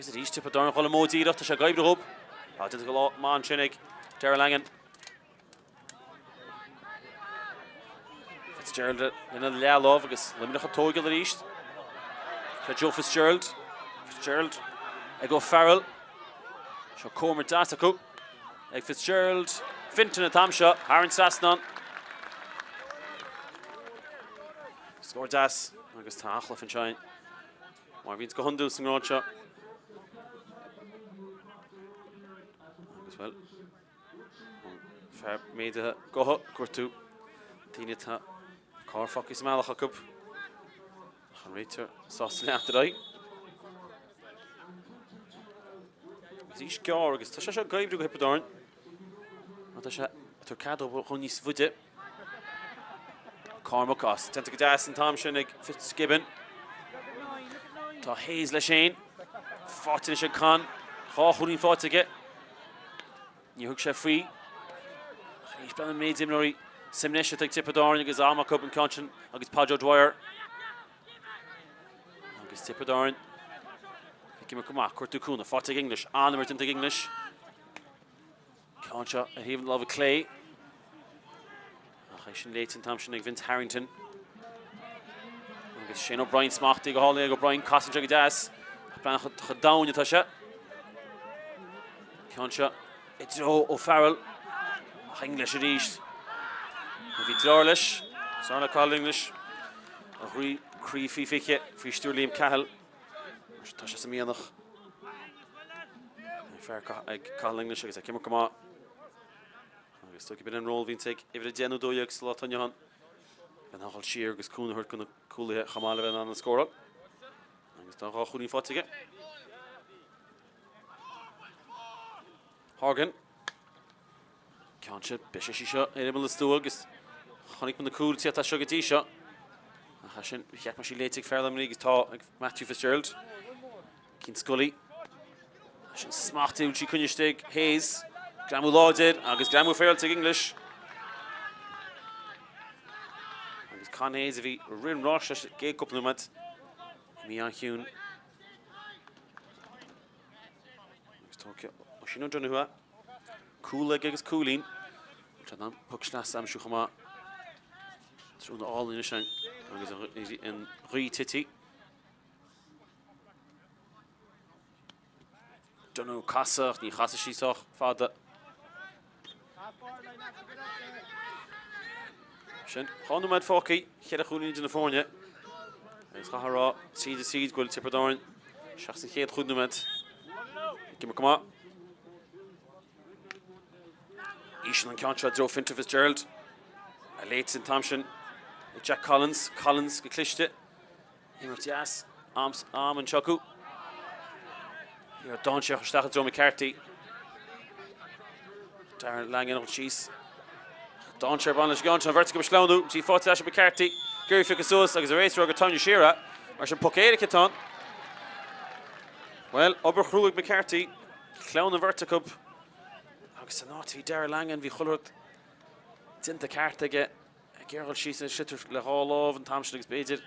Agus arís Tiobraid Árann ag dul an modh díreach, tá sé ag oibriú dhóibh. Tá déanta go maith ansin ag Darragh Langan. Fitzgerald lena leathlámh agus Luimneach ag tóigeáil arís. Seo Joe Fitzgerald. Fitzgerald ag O'Farrell. Seo comhimirt deas acu ag Fitzgerald. Fintan an t-am seo thar an trasnán. Scór deas agus tá an-chluiche anseo mar a bhíonns go hiondúil sa ngrád seo. Agus bhuel, An fear méadaithe gutha, gortú, daoine atá carr fágtha sa mbealach acu. Ach an réiteoir sásta leanacht ar aghaidh. Agus arís gearr agus tá sé seo ag oibriú do Thiobraid Árann. Má tá sé ag tabhairt cead dóibh dhul níos faide. Cormac as déanta go deas an t-am sin ag Fitzgibbon. Tá Hayes leis féin. Faighte anois ag Con. Dhá chúilín faighte aige. Níor thug sé faoi. Ach arís breathnaigh an méid imreoirí sa mbreis atá ag Tiobraid Árann agus am acu an ceann sin agus Podge O'Dwyer. Agus Tiobraid Árann ag imirt go maith. Cuartú cúnamh. Faighte ag English. An-imirt déanta ag English. Ceann seo ar thaobh na láimhe clé. Ach é sin léite an t-am sin ag Vince Harrington. Agus Shane O'Brien smachtaithe go hálainn ag O'Brien, casann sé go deas. Ach breathnaigh chomh domhain atá sé. Ceann seo i dtreo O'Farrell. Ach English arís. Bhí deartháir leis, deartháir le Cathal English. A gcroí croí faoi 20 faoi stiúir Liam Cahill. Tá sé sa mianach. Fear ag Cathal English agus ag imirt go maith. Agus tuigim b'in an ról a bhíonns ag uimhir 10 nó 12 sa lá atá inniu ann. Bheith in ann dul siar agus cúnamh a thabhairt do na cúlaithe chomh maith le bheith in ann scóráil. Agus tá dhá chúilín faighte aige. Horgan. Ceann seo, beidh sé seo ar imeall na stua agus chonaic muid na cúil ag tíocht as seo go dtí seo. Ach é sin, cheap mé sí léite ag fear Luimnigh agus tá ag Matthew Fitzgerald. Cian Scully. Sin smachtaithe sí coinnithe istigh Hayes. Greamú láidir agus greamú féaráilte ag English. Agus Con Hayes a bhí rith an ráis leis an gcéad cúpla nóiméad. Imithe an-chiúin. Agus tógtha Oisín O'Donoghue. Cúl aige agus cúilín. Tá an puc sleasa a aimsiú chomh maith. Tráthnóna álainn anois agus an ghaoth tite. Donoghue casadh ach ní chasfaidh sí sách fada. Sin dhá nóiméad fágtha, cheithre chúilín idir na foirne. Agus chaithfeá a rá tríd is tríd go bhfuil Tiobraid Árann seachas an chéad chúig nóiméad ag imirt go maith. Íseal an ceann seo i dtreo Fintan Fitzgerald. A léite an t-am sin ag Jack Collins. Collins go cliste. Imirt dheas, am anseo acu. Iarracht dainséarach isteach i dtreo McCarthy. Darren Langan ón síos. Dainséar bain leis an gceann seo, an bheirt acu ag sleamhnú. Tí faighte leis McCarthy. Ag iarraidh piocadh suas agus an réiteoir ag tarraingt siar é. Mar sin poc éirice atá ann. Bhuel, obair chrua ag McCarthy. Sleamhnaigh an bheirt acu. Agus san áit a bhí Darren Langan, bhí chuile rud déanta ceart aige. Ag iarraidh dul síos an sliotar le dhá lámh an t-am sin agus b'fhéidir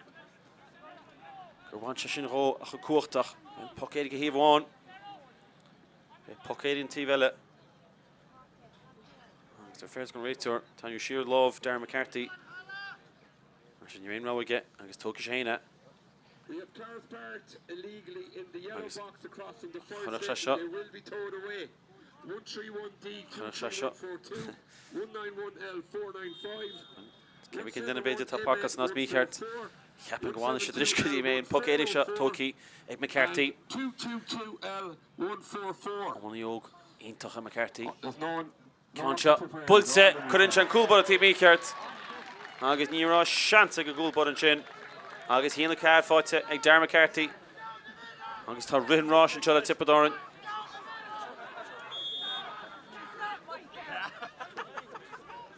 gur bhain sé sin dhó ach go cumhachtach. An poc éirice thaobh amháin. Beidh poc éirice an taobh eile. Agus ar féidir an réiteoir tarraingt siar lámh Darren McCarthy. Mar sin ní raibh aon rogha aige agus tógfaidh sé féin é. Agus chonaic sé seo. Chonaic sé seo. Cé cén duine b'fhéidir atá páirceáilte san áit mícheart. Cheapfainn go bhfanfaidh siad arís go dtí mé an poc éirice seo tógtha ag McCarthy. Iománaí óg iontach é McCarthy. Ceann seo buailte, cuireann sé an cúl báire taobh mícheart agus ní raibh seans ag an gcúl báire ansin agus 1-4 faighte ag Darragh McCarthy agus tá rith an ráis anseo le Tiobraid Árann.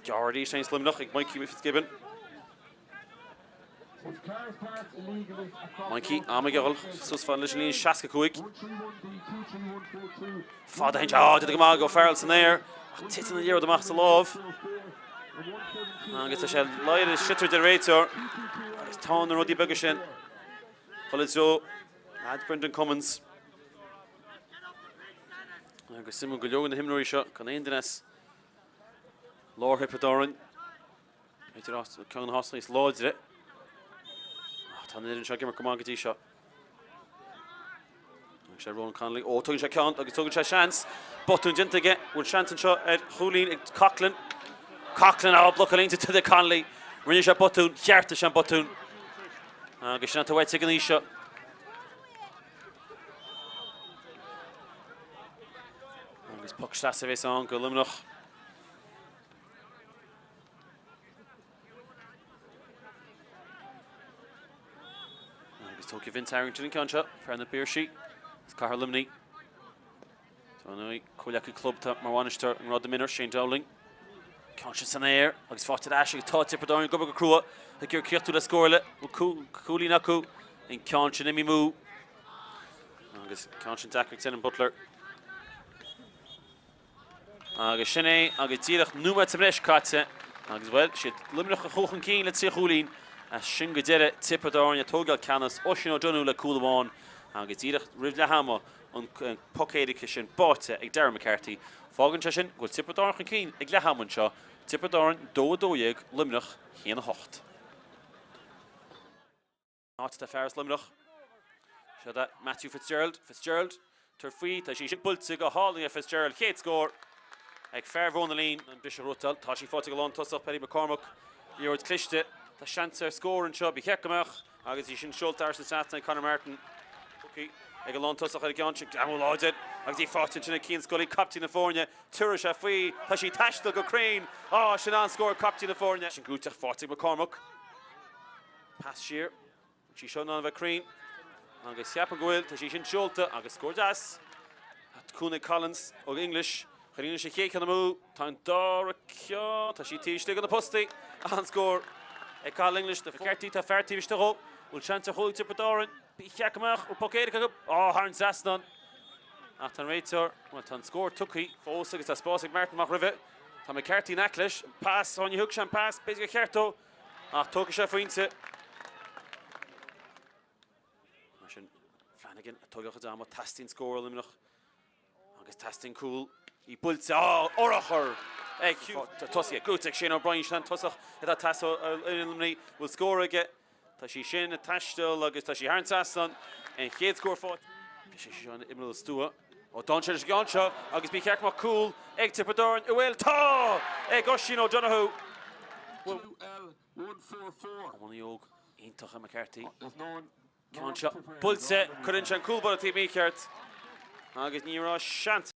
Gearr arís ag Luimneach ag Mikey Fitzgibbon. Mikey, am aige dhul suas fad leis an líne 65. Fada hinse, á, déanta go maith ag O'Farrell san aer, ach titeann an liathróid amach sa lámh. Agus tá sé laghad an sliotar den réiteoir. Agus tá na rudaí beaga sin. Dul i dtreo leaid Brendan Cummins. Agus suimiúil go leor na himreoirí seo, gan aon duine as lár Thiobraid Árann. B'fhéidir ceann de na háiteanna is láidre. Ach tá an fhoireann seo ag imirt go maith go dtí seo. Tugann sé Ronan Connolly. Ó, tugann sé ceann agus tugann sé seans. Botún déanta aige. Bhfuil seans anseo ar chúilín ag Coughlan. Coughlan á blocáil iontach de Connolly. Rinne sé botún. Cheartaigh sé an botún. Agus sin atá uait ag an aois seo. Agus poc sleasa a bhéas ann go Luimneach. Agus tógfaidh Vince Harrington an ceann seo, fear na Piarsaigh, as Cathair Luimnigh. Tá an comhleacaí club atá mar bhainisteoir i ngrád mionúir, Shane Dowling. Ceann sin san aer agus faighte ar ais agus tá Tiobraid Árann ag obair go crua ag iarraidh críochnú le scór eile. Bhfuil cúilín acu an ceann sin imithe amú. Agus ceann sin deacair ag Senan Butler. Agus sin é agus díreach nóiméad sa mbreis caite agus, bhuel, siad Luimneach a chuaigh chun cinn le 3 chúilín. As sin go deireadh, Tiobraid Árann ag tógáil ceannas, Oisín O'Donoghue le cúl amháin agus díreach roimh leath ama an poc éirice sin báite ag Darragh McCarthy. Fágann sé sin go bhfuil Tiobraid Árann chun cinn ag leath ama anseo, Tiobraid Árann 2, 12, Luimneach 1, 8. Áit atá fear as Luimneach. Seo é Matthew Fitzgerald. Fitzgerald tabhairt faoi. Tá sí sin buailte go hálainn ag Fitzgerald. Chéad scór ag fear Mhóin na Lín. An briseadh a ghnóthachtáil. Tá sí faighte ag an lántosach Paddy McCormack. Liathróid cliste. Tá seans ar scór anseo. Ba cheart go mbeadh. Agus í sin seolta thar an trasnán ag Conor Martin. Ag an lántosach ar an gceann sin. Greamú láidir agus í faighte ansin ag Cian Scully, captaen na foirne. Tabharfaidh sé faoi. Tá sí ag taisteal go cruinn. Á, sin an-scór ag captaen na foirne. Sin gnóthach faighte ag McCormack. Pas siar. Bhfuil sí seo in ann a bheith cruinn? Agus ceapaim go bhfuil. Tá sí sin seolta agus scór deas. Cúnamh ag Collins ó English. Chuir English an chéad cheann amú. Tá an dara ceann. Tá sí taobh istigh de na postaí. An-scór ag Cathal English. McCarthy, tá fear taobh istigh dhó. Bhfuil seans ar chúl ag Tiobraid Árann? Ba cheart go mbeadh. Bhfuil poc éirice acu? Á, thar an trasnán. Ach tá an réiteoir, bhuel, tá an scór tugtha fós agus tá spás ag Martin amach roimhe. Tá McCarthy in aice leis. Pas, ó ní thug sé an pas. B'fhéidir gur cheart dó. Ach tógfaidh sé phointe. Mar sin, Flanagan ag tógáil a chuid ama, teastaíonn scór ó Luimneach agus teastaíonn cúl. Í buailte, á, urchar ag Hugh. Tosaithe, gnóthaithe ag Shane O'Brien, sin an tosach atá ag teastáil ó Luimnigh. Bhfuil scór aige? Tá sí sin ag taisteal agus tá sí thar an trasnán. An chéad scór faighte. Tá sé seo ina imreoir stua. Ó d'fhan sé leis an gceann seo agus ba cheart go mbeadh cúl ag Tiobraid Árann. An bhfuil? Tá! Ag Oisín O'Donoghue. Iománaí óg iontach é McCarthy. Ceann seo buailte. Cuireann sé an cúl báire taobh mícheart agus ní raibh seans.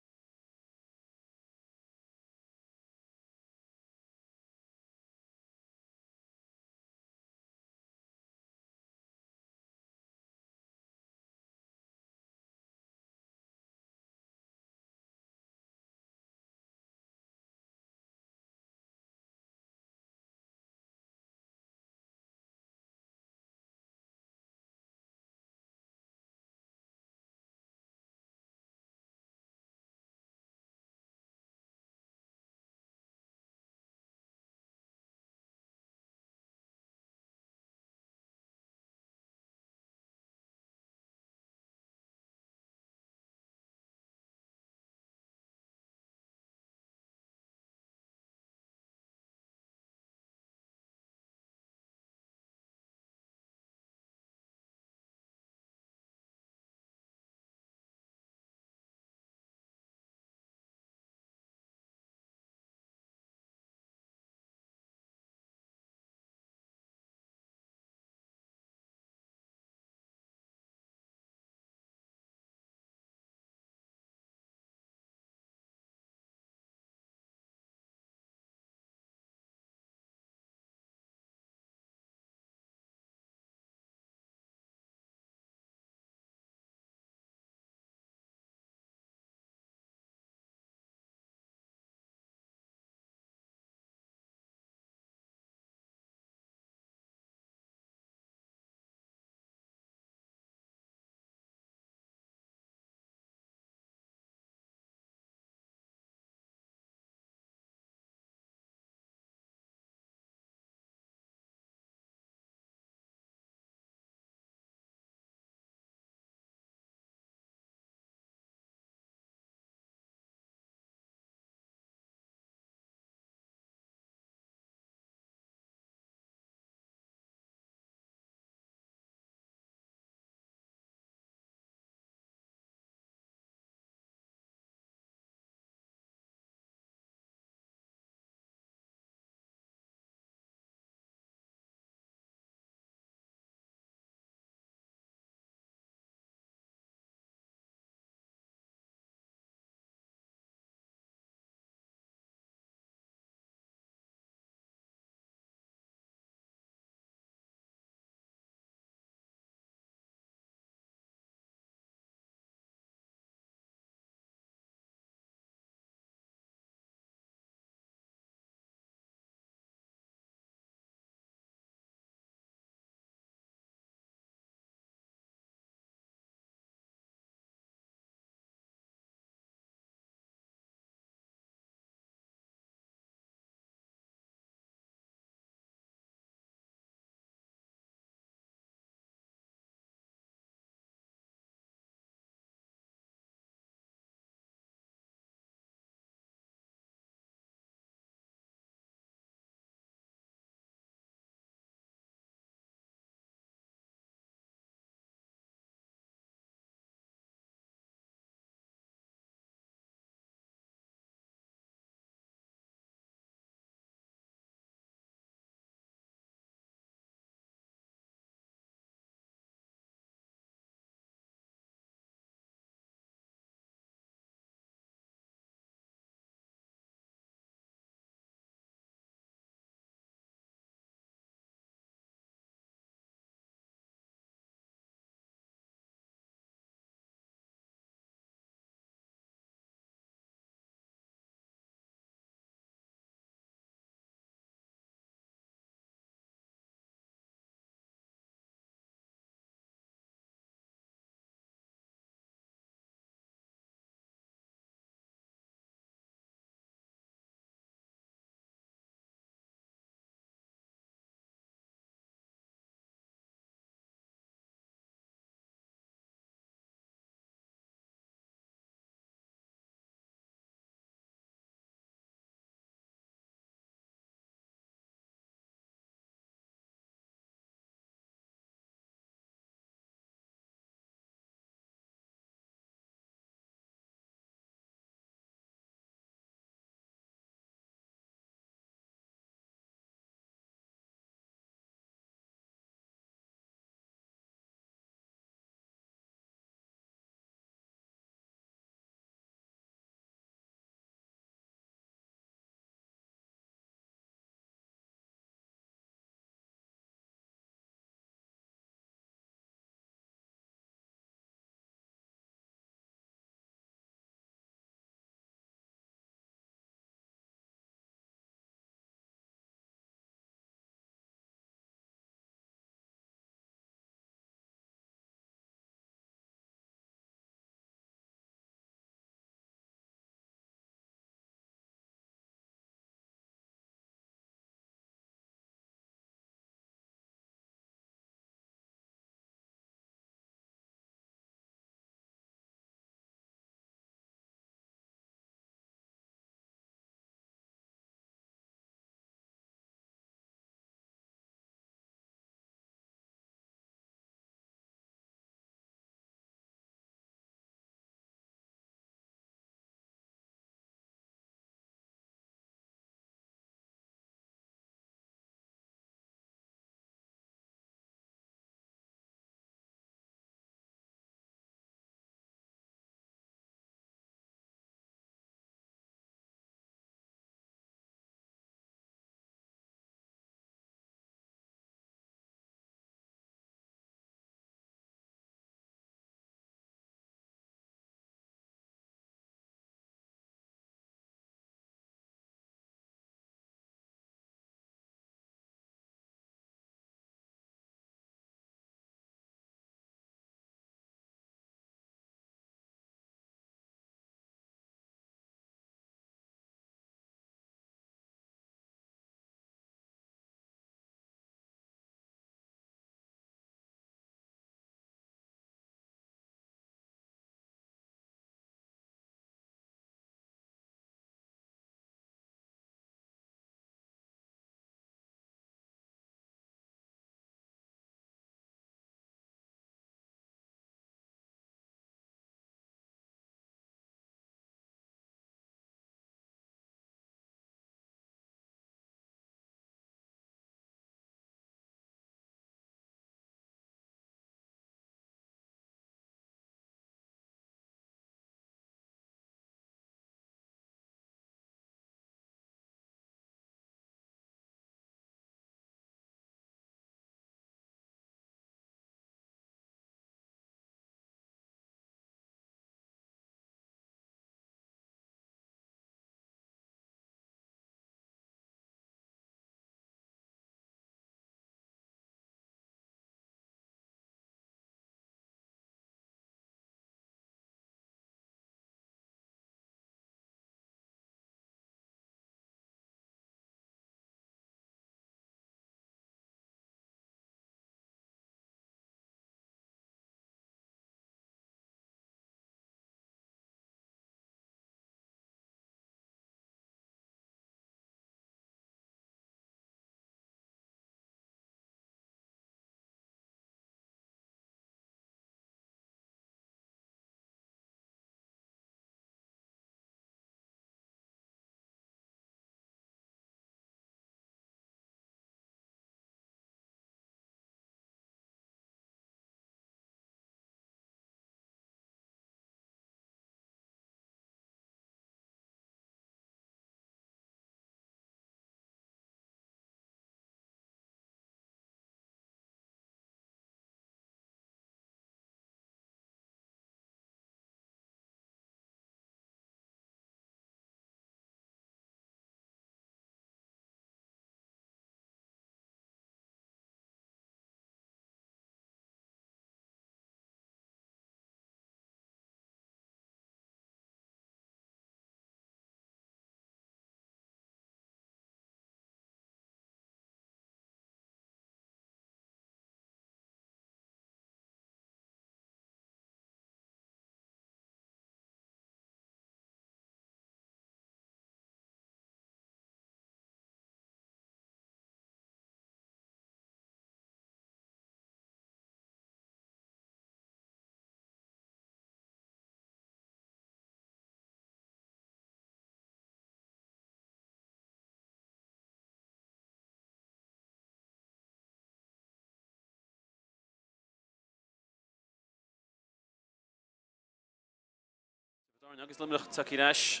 Árainn agus Luimneach tagtha ar ais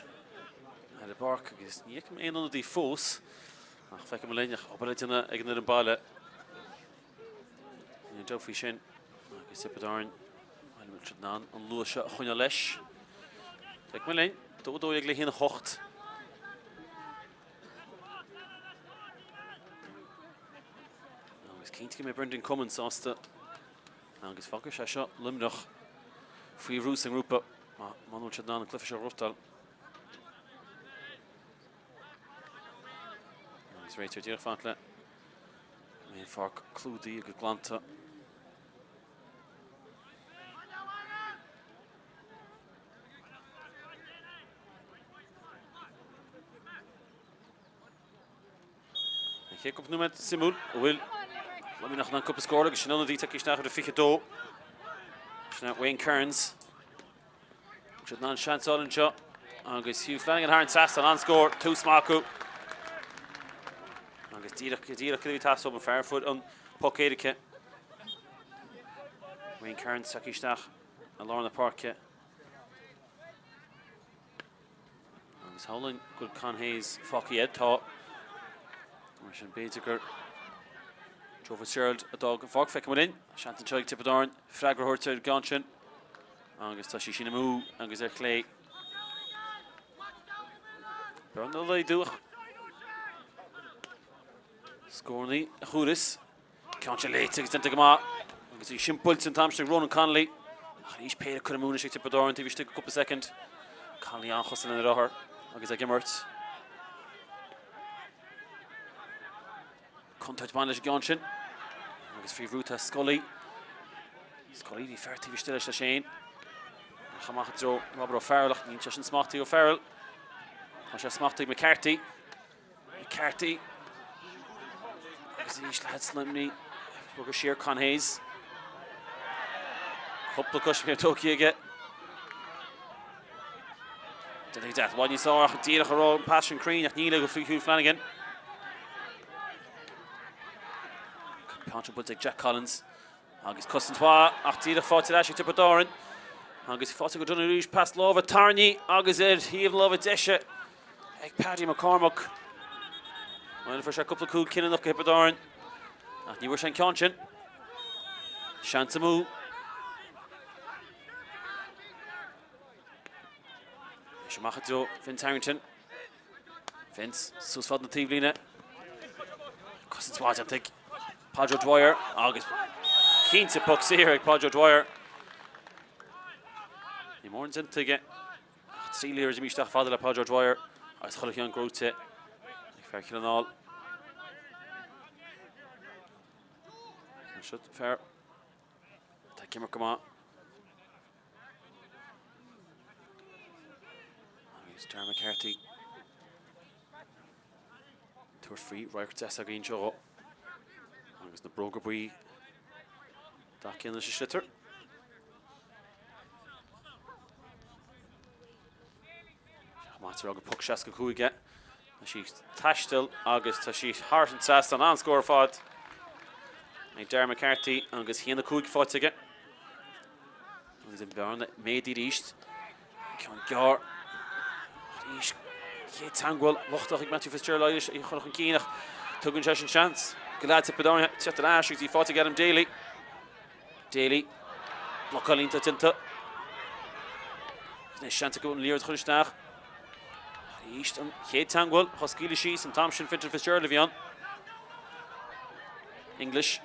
ar an bpáirc agus ní fheicim aon ionadaí fós ach feicfidh muid linn ach obair le déanamh ag an fhoireann baile. Níl aon dabht faoi sin agus Tiobraid Árann an bhfuil siad in ann an luas seo a choinneáil leis. Feicfidh muid linn, 2 12 le 1 8. Agus cinnte go mbeidh Brendan Cummins sásta Agus fágfaidh sé seo Luimneach faoi bhrú sa ngrúpa muna bhfuil siad in ann an cluiche seo a ghnóthachtáil. Agus réiteoir díreach fanacht le go mbeidh an pháirc clúdaithe agus glanta. An chéad cúpla nóiméad suimiúil an bhfuil Luimneach in ann cúpla scór agus sin ionadaí tagtha isteach uimhir a 22. Sin é Wayne Kearns. Siad in ann seans a fháil anseo agus Hugh Flanagan thar an trasnán an-scór, tús maith acu. Agus díreach díreach go dtí teastódh an fear a fuair an poc éirice. Wayne Kearns tagtha isteach i lár na páirce. Agus shamhlóinn go bhfuil Con Hayes fágtha aige. Tá. Mar sin b'fhéidir gur Joe Fitzgerald a d'fhág an pháirc. Feicfidh muid linn. Seans anseo ag Tiobraid Árann freagra a thabhairt ar an gceann sin. Agus tá sí sin amú agus ar chlé. Bearna a laghdú ach scórannaí a fuarthas. Ceann seo léite agus déanta go maith agus í sin buailte an t-am sin ag Ronan Connolly. Ach arís péire curtha amú anois ag Tiobraid Árann taobh istigh de cúpla soicind. Connolly an-chosúil lena rothar agus ag imirt. Contúirt bain leis an gceann sin. Agus faoi bhrú tá Scully. Scully bhí fear taobh istigh leis leis féin. Ach amach i dtreo Robert O'Farrell ach níl sé sin smachtaithe O'Farrell. Tá sé smachtaithe ag McCarthy. McCarthy agus arís leaids Luimnigh bogadh siar Con Hayes. Cúpla coisméig tógtha aige. Déanta go deas, i bhfad níos fearr ach díreach a raibh an pas sin cruinn ach níl ag faoi Hugh Flanagan. Ceann sin buailte ag Jack Collins. Agus cosaint mhaith ach díreach faighte ar ais ag Tiobraid Árann. Agus faighte go dona arís, pas láimhe tarraingthe agus ar thaobh na láimhe deise ag Paddy McCormack. Bhuel, fuair sé cúpla cúl cinniúnach do Thiobraid Árann ach ní bhfuair sé an ceann sin. Seans amú. Anois amach i dtreo Vince Harrington. Vince suas fad na taobhlíne. Cosaint mhaith déanta ag Podge O'Dwyer agus cinnte poc saor ag Podge O'Dwyer. Ní mórán déanta aige ach trí liathróid imithe isteach fada le Podge O'Dwyer agus chuile cheann gnóite ag fear Chill na nGall. Seo fear atá ag imirt go maith. Agus Darragh McCarthy tabhairt faoi radharc deas againn anseo agus na bróga buí dath céanna leis an sliotar. Maith gur poc 65 é. Tá sí ag taisteal agus tá sí thar an trasnán an-scór ar fad ag Darragh McCarthy agus 1-5 faighte aige. Agus an bhearna méadaithe arís. Ceann gearr. Arís chéad teagmháil lochtach ag Matthew Fitzgerald Irish í chur chun cinn ach tugann sé sin seans do leaids Thiobraid Árann teacht ar ais agus í faighte ag Adam Daly. Daly. Blocáil iontach déanta. Agus anois seans acu an liathróid a chur isteach. Arís an chéad teagmháil á scaoileadh síos an t-am sin Fintan Fitzgerald a bhí ann. English.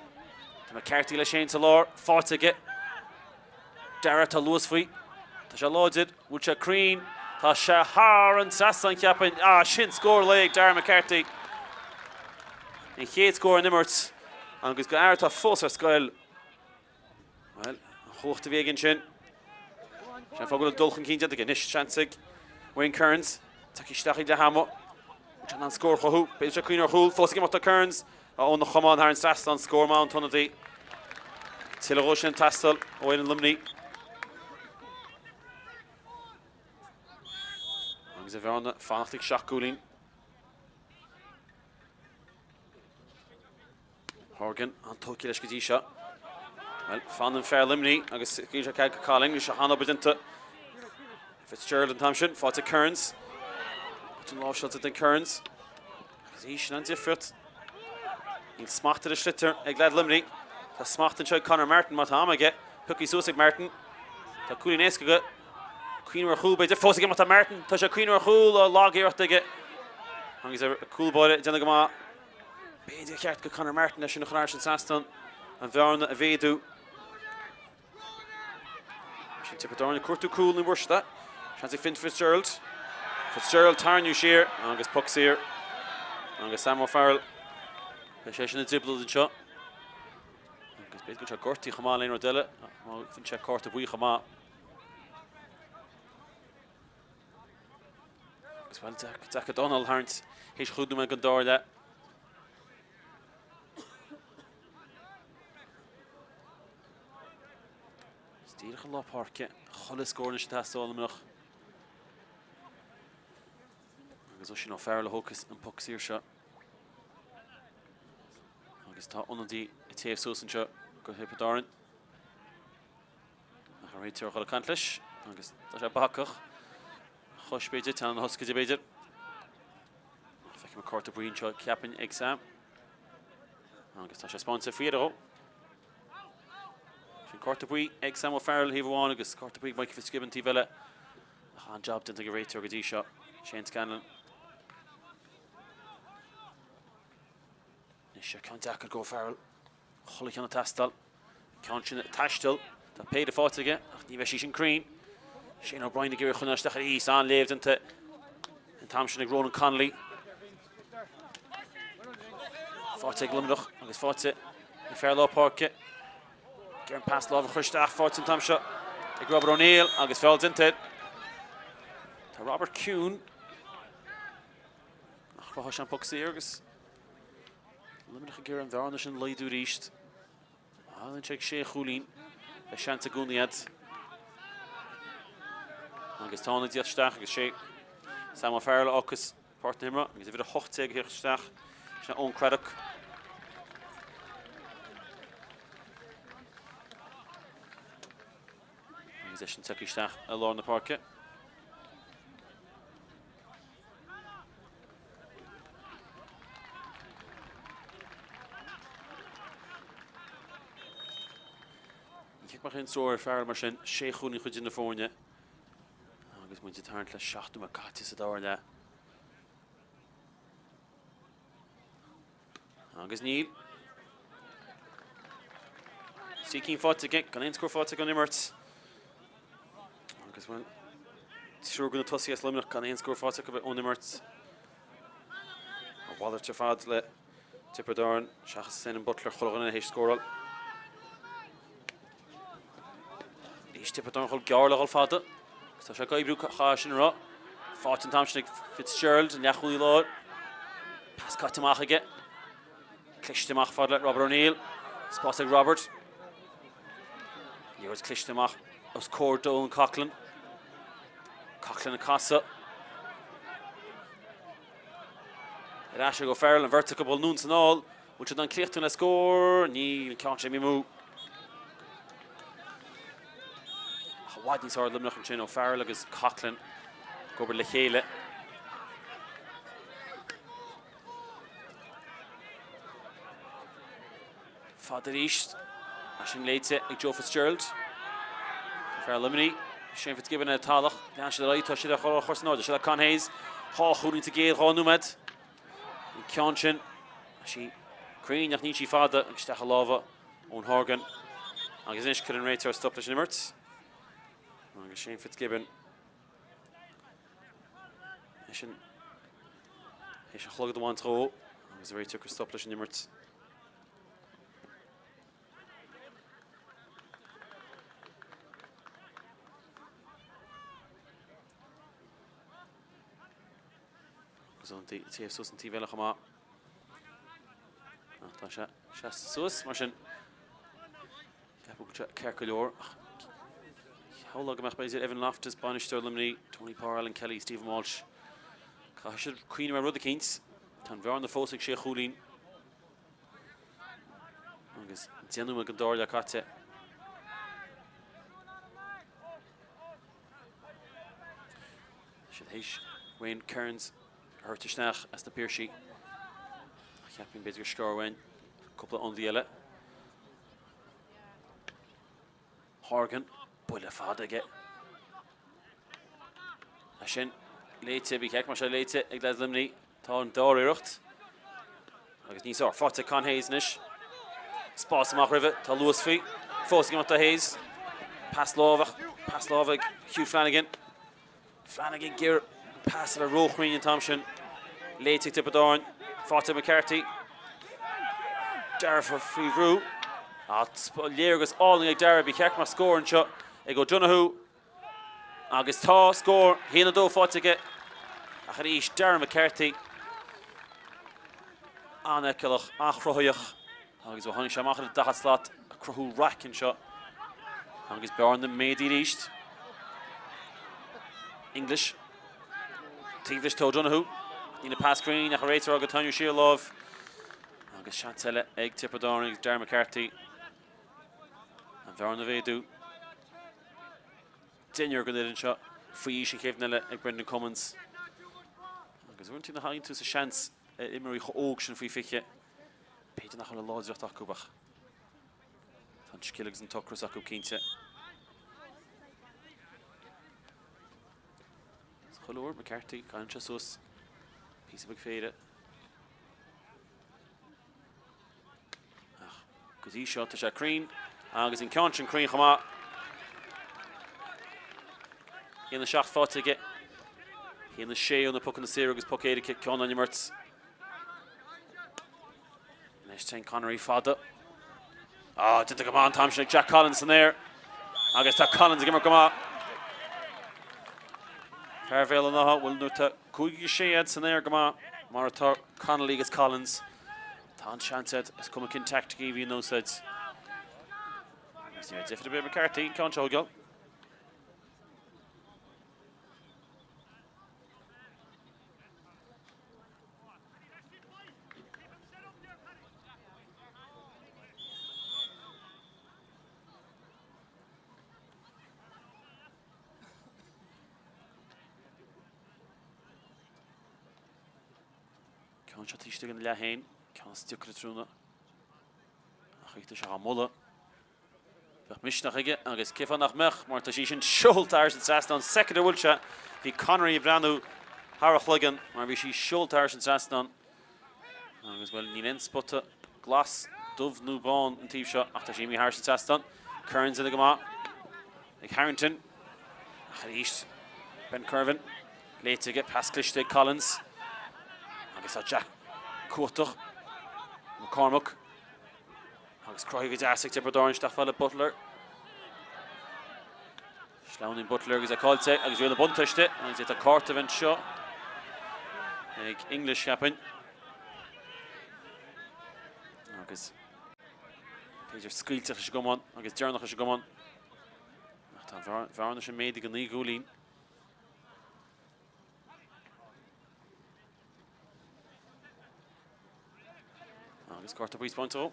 Tá McCarthy leis féin sa lár, faighte aige. Darragh, tá luas faoi. Tá sé láidir, bhfuil sé cruinn. Tá sé thar an trasnán cheapfainn. Ah, sin scór lae ag Darragh McCarthy. An chéad scór an imirt agus go fhear atá fós ar scoil. Bhuel, an chumhacht a bhí aige ansin. Sin fáth go bhfuil dul chun cinn déanta aige. Anois seans ag Wayne Kearns. Tagtha isteach ag leath ama. Bhfuil sé in ann scór a chruthú. B'fhéidir sé cuimhneamh ar chúl. Fós ag imeacht do Kearns. Óna chamán thar an trasnán. Scór maith ón t-ionadaí. Tuilleadh dhó sin ag teastáil ó fhoireann Luimnigh. Agus an bhearna fanacht ag 7 gcúilín. Horgan an-tógtha leis go dtí seo. Bhuel, fanann fear Luimnigh agus scaoileann sé cead go Colin, bhí sé an-obair déanta. Fitzgerald an t-am sin, faighte ag Kearns. An láimhseáilte den Kearns. Agus í sin an difríocht. Níl smacht ar an sliotar ag leaid Luimnigh. Tá smacht anseo ag Conor Martin má tá am aige. Pioctha suas ag Martin. Tá cúilín éasca aige. Cuimhneamh ar chúl b'fhéidir. Fós aige má tá Martin. Tá sé ag cuimhneamh ar chúl. Á lag-iarracht aige. Agus ar cúl báire ag déanamh go maith. B'fhéidir ar cheart go Conor Martin leis sin a chur thairis an trasnán an bhearna a mhéadú. Sin Tiobraid Árann ag cuartú cúl ní bhfuair siad é. Seans ag Finn Fitzgerald. Fitzgerald tarraingthe siar agus poc saor. Agus Sam O'Farrell. Beidh sé sin i dtrioblóid anseo. Agus b'fhéidir go bhfuil sé gortaithe chomh maith le aon rud eile. Má bhain sé cárta buí chomh maith. Agus bhuel, deacair dó a tharraingt théis chúig nóiméad den dara leath. Is díreach i lár páirce, chuile scór anois ag teastáil ó Luimneach. Agus Oisín O'Farrell a thógfas an poc saor seo. Agus tá ionadaí ag téamh suas anseo go Thiobraid Árann. Ach an réiteoir a dhul ag caint leis agus tá sé bacach. Chois b'fhéidir, teannán na hioscaide b'fhéidir. Ach feicim an cárta buí anseo ceapaim ag Sam. Agus tá sé spáinte faoi dheireadh dhó. Sin cárta buí ag Sam O'Farrell thaobh amháin agus cárta buí ag Mikey Fitzgibbon taobh eile. Ach an-jab déanta ag an réiteoir go dtí seo, Shane Scanlon. Anois seo ceann deacair go O'Farrell. Chuile cheann ag teastáil. An ceann sin ag taisteal. Tá péire faighte aige ach ní bheidh sí sin cruinn. Shane O'Brien ag iarraidh choinneáil isteach arís. An-léamh déanta an t-am sin ag Ronan Connolly. Faighte ag Luimneach agus faighte ag fear lár páirce. Ag iarraidh an pas láimhe a chur isteach faighte an t-am seo ag Robert O'Neill agus feall déanta air. Tá Robert ciúin. Ach chruthaigh sé an poc saor agus Luimneach ag iarraidh an bhearna sin a laghdú arís. Thagann sé ag sé chúilín. Beidh seans i gcónaí agat. Agus tá an díocht isteach agus sé Sam O'Farrell a fhágfas páirc na himeartha agus uimhir 18 ag theacht isteach. Sin Eoin Craddock. Agus eisean tagtha isteach i lár na páirce. Ní cheapfadh aon stró ar Farrell mar sin, sé chúilín chun cinn na foirne agus muid ag tarraingt le 7 nóiméad caite sa dara leath. Agus níl. Trí cinn faighte aige, gan aon scór faighte ón imirt. Agus bhuel, triúr de na tosaithe as Luimneach gan aon scór faighte acu ón imirt. A mhalairt ar fad le Tiobraid Árann, seachas Senan Butler, chuile dhuine théis scóráil. Arís Tiobraid Árann ag dul gearr le dhul fada. Agus tá sé ag oibriú caithfidh sin a rá. Faighte an t-am sin ag Fitzgerald, an leathchúlaí láir. Pas caite amach aige. Cliste amach fad le Robert O'Neill. Spás ag Robert. Liathróid cliste amach os comhair d'Eoin Coughlan. Coughlan ag casadh. Ar ais ag O'Farrell, an bheirt acu ag dul anonn is anall. Bhfuil siad in ann críochnú le scór? Níl, an ceann sin imithe amú. Ach i bhfad níos fearr Luimneach ansin, O'Farrell agus Coughlan ag obair le chéile. Fada arís, sin léite ag Joe Fitzgerald. Fear Luimnigh, Shane Fitzgibbon ar talamh, lean siad ar aghaidh, tá siad ar chur san airde. Seo le Con Hayes, dhá chúilín sa gcéad dhá nóiméad. An ceann sin, sí cruinn ach níl sí fada agus isteach i lámha Eoin Horgan. Agus anois cuireann an réiteoir stop leis an imirt. Agus Shane Fitzgibbon eisean théis a chlogad a bhaint dhó agus an réiteoir ag cur stop leis an imirt. Agus an taobh suas an taobh eile chomh maith. Ach tá sé seasta suas mar sin. Ceapadh go bhfuil sé ceart go leor. Ach shamhlófá go mbeadh b'fhéidir Evan Loftus, bainisteoir Luimnigh, Tony Power, Alan Kelly, Stephen Walsh. Caithfidh siad cuimhneamh ar rud eicínt. Tá an bhearna fós ag sé chúilín. Agus 10 nóiméad den dara leath caite. Siad théis Wayne Kearns a thabhairt isteach as na Piarsaigh. Ach cheapfainn b'fhéidir gur sciorr uainn cúpla ionadaí eile. Horgan, buille fada aige. É sin léite, bhí ceart mar sé léite ag leaids Luimnigh. Tá an dara iarracht. Agus níos fearr faighte ag Con Hayes anois. Spás amach roimhe, tá luas faoi. Fós ag imeacht do Hayes. Pas láimhe, pas láimhe ag Hugh Flanagan. Flanagan ag iarraidh an pas a bheith róchruinn an t-am sin. Léite ag Tiobraid Árann. Faighte ag McCarthy. Dara faoi bhrú. Léargas álainn ag Dara. Ba cheart go mbeadh scór anseo ag O'Donoghue. Agus tá scór 1-2 faighte aige. Ach arís Dara McCarthy. An-fheiceálach, an-chruthaíoch. Agus ó tháinig sé amach ar an 40 slat, ag cruthú raic anseo. Agus bearna méadaithe arís. English. Taobh leis O'Donoghue. Níl an pas cruinn ach an réiteoir ag tarraingt siar lámh. Agus seans eile ag Tiobraid Árann agus Darragh McCarthy. An bhearna a mhéadú. Deichniúr den fhoireann seo faoi aois an chéad bhliain eile ag Brendan Cummins. Agus uaireanta nuair a thagann tú sa seans ar imreoirí chomh óg sin faoi 20, b'fhéidir nach bhfuil an láidreacht acu ach tá an scil agus an t-ocras acu cinnte. Chuile uair McCarthy, caitheann sé suas píosa beag féire. Ach go dtí seo tá sé cruinn agus an ceann sin cruinn chomh maith. 1-7 faighte aige. 1-6 ó na pocanna saora agus poc éirice ceann á n-imirt. Anois téann Connery fada. Ah, déanta go maith an t-am sin ag Jack Collins san aer. Agus tá Collins ag imirt go maith. Fear Bhéal an Átha, bhuel nuair atá 5 agus 6 agat san aer go maith, mar atá Connolly agus Collins, tá an seans agat, is cuma cén teaictic a bhí in úsáid. Agus ní raibh difear ar bith McCarthy, ceann seo a thógáil. Ceann seo taobh istigh den leath féin, ceann is deacra tráthnóna. Ach tá sé á mholadh. Bheadh misneach aige agus cén fáth nach mbeadh mar tá sí sin seolta thar an trasnán soicind ar bhuail sé. Bhí Connery ag breathnú thar a chloigeann mar bhí sí seolta thar an trasnán. Agus bhuel níl aon spota glas, dubh nó bán an taobh seo ach tá sí imithe thar an trasnán. Kearns ina go maith ag Harrington. Ach arís Ben Kirvan léite aige, pas cliste ag Collins. Agus tá Jack cumhachtach. McCormack. Agus cruthaithe go deas ag Tiobraid Árann isteach fad le Butler. Sleamhnaíonn Butler agus é caillte agus riail na buntáiste agus tá cárta a bheith anseo ag English cheapfainn. Agus b'fhéidir scaoilteach leis an gcamán agus deireanach leis an gcamán. Ach tá an bhearna sin méadaithe go 9 gcúilín. Agus cárta buí spáinte dó.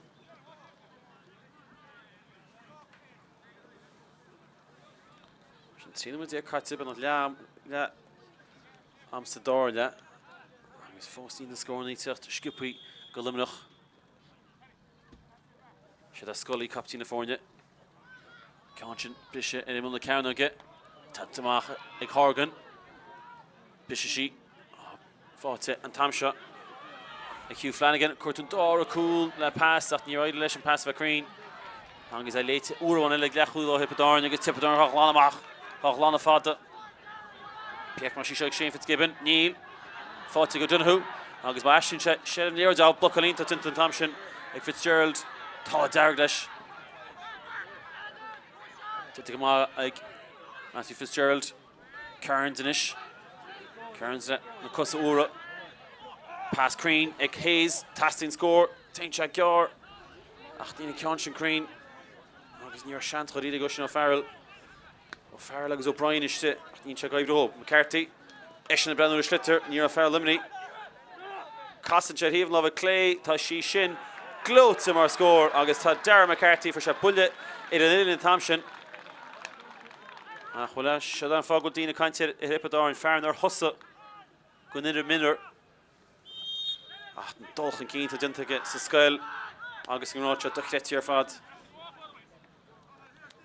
Sin 13 nóiméad caite beagnach leath leath am sa dara leath. Agus fós níl na scóranna ag teacht sciobthaí go Luimneach. Siad é Scully, captaen na foirne. Ceann sin briseadh ar imeall na cearnóige. Tagtha amach ag Horgan. Briseadh sí. Faighte an t-am seo ag Hugh Flanagan. Cuairt an dara cúl le pas ach níor éirigh leis an pas a bheith cruinn. Agus é léite uair amháin eile ag leathchúlaí ó Thiobraid Árann agus Tiobraid Árann á ghlanadh amach. Á ghlanadh fada. Féach mar sí seo ag Shane Fitzgibbon. Níl. Faighte ag O'Donoghue. Agus má aistríonn sé seilbh na liathróide, á, blocáil iontach déanta an t-am sin ag Fitzgerald. Tá dearg leis. Déanta go maith ag Matthew Fitzgerald. Kearns anois. Kearns le na cosa úra. Pas cruinn ag Hayes. Teastaíonn scór. Téann sé gearr. Ach níl an ceann sin cruinn. Agus ní raibh seans dháiríre ag Oisín O'Farrell. O'Farrell agus O'Brien istigh ach níl sé ag oibriú dhóibh. McCarthy, eisean ag breathnú ar a shliotar, ní raibh fear Luimnigh. Casann sé ar thaobh na láimhe clé, tá sí sin gleoite mar scór agus tá Darragh McCarthy, fuair sé buille ar an uillinn an t-am sin. Ach bhuel, seo an fáth go bhfuil daoine ag caint ar Thiobraid Árann, fear nár thosaigh don fhoireann mionúr. Ach an dul chun cinn atá déanta aige sa scoil agus an ngrád seo dochreidte ar fad.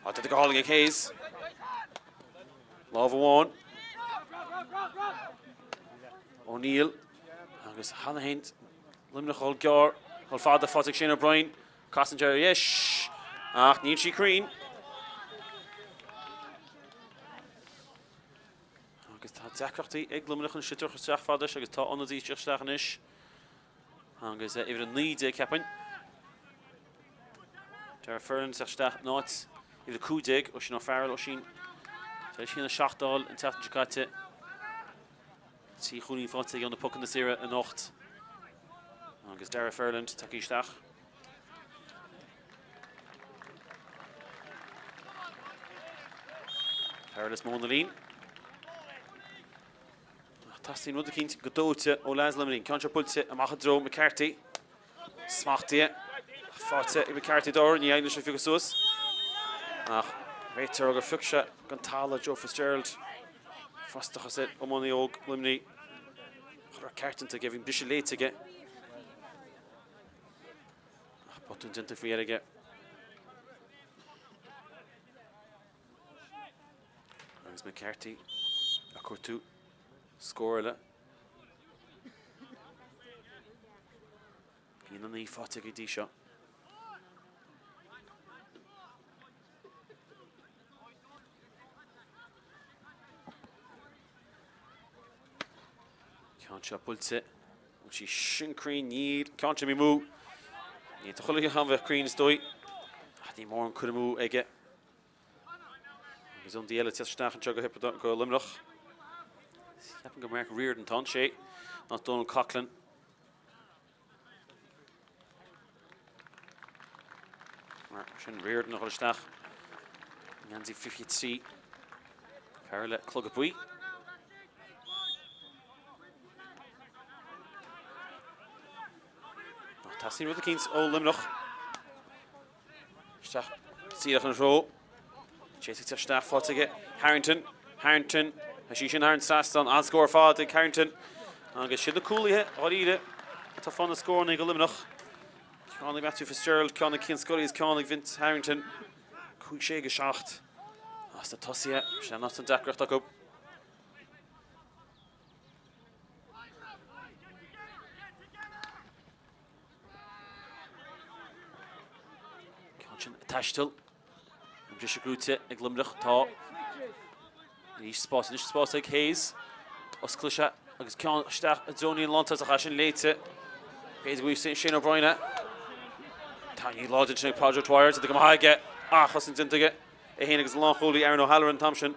Tá déanta go hálainn ag Hayes. Lámh amháin. O'Neill agus cheana féin Luimneach ag dul gearr, ag dul fada faighte ag Shane O'Brien. Casann sé ar dheis ach níl sí cruinn. Agus tá deacrachtaí ag Luimneach an sliotar isteach fada agus tá ionadaí isteach anois. Agus uimhir 19 ceapaim. Darragh Ferland isteach in áit uimhir 15 Oisín O'Farrell Oisín. Tar éis 1-7 a fháil an tseachtain seo caite. 3 chúilín faighte aige ó na pocanna saora anocht. Agus Darragh Ferland tagtha isteach. Farrell is mó na lín. Ach teastaíonn rud eicínt go dóite ó leaids Luimnigh. Ceann seo buailte amach i dtreo McCarthy. Smachtaithe. Faighte ag McCarthy d'or, ní éiríonn leis é a phiocadh suas. Ach réiteoir gur phioc sé den talamh Joe Fitzgerald. Frustrachas ar iománaí óg Luimnigh. Cha raibh ceart déanta aige, bhí an briseadh léite aige. Ach botún déanta faoi dheireadh aige. Agus McCarthy ag cuartú scór eile. 1-9 faighte go dtí seo. Ceann seo buailte. Bhfuil sí sin cruinn? Níl. Ceann sin amú. Ní tá chuile cheann bheith cruinn is dóigh. Ach ní mór an cur amú aige. Agus ionadaí eile ag teacht isteach anseo go go Luimneach. Ceapaim gur Mark Riordan atá ann, sé, not Donal Coughlan. Mar sin Riordan a dhul isteach. I ngeansaí 23. Fear le clogad buí. Teastaíonn rud eicínt ó Luimneach. Isteach díreach ina threo. Chase ag teacht isteach faighte aige Harrington. Harrington. Tá sí sin thar an trasnán. An-scór ar fad ag Harrington. Agus siad na cúlaithe dháiríre atá ag fáil na scóranna go Luimneach. Ceann ag Matthew Fitzgerald, ceann ag Cian Scully is ceann ag Vince Harrington. 5 6 7. As na tosaithe, sin an deacracht acu. Ceann sin ag taisteal. An briseadh gnóthaithe ag Luimneach. Tá anois spás, anois spás ag Hayes. Osclaíonn sé agus ceann isteach i dtreo an lántosach é sin léite. B'fhéidir go bhfuil Shane O'Brien é. Tarraingthe láidir ansin ag Pádraig Dwyer. Déanta go maith aige. An-chosaint déanta aige. É féin agus an lánchúlaí Aaron O'Halloran an t-am sin.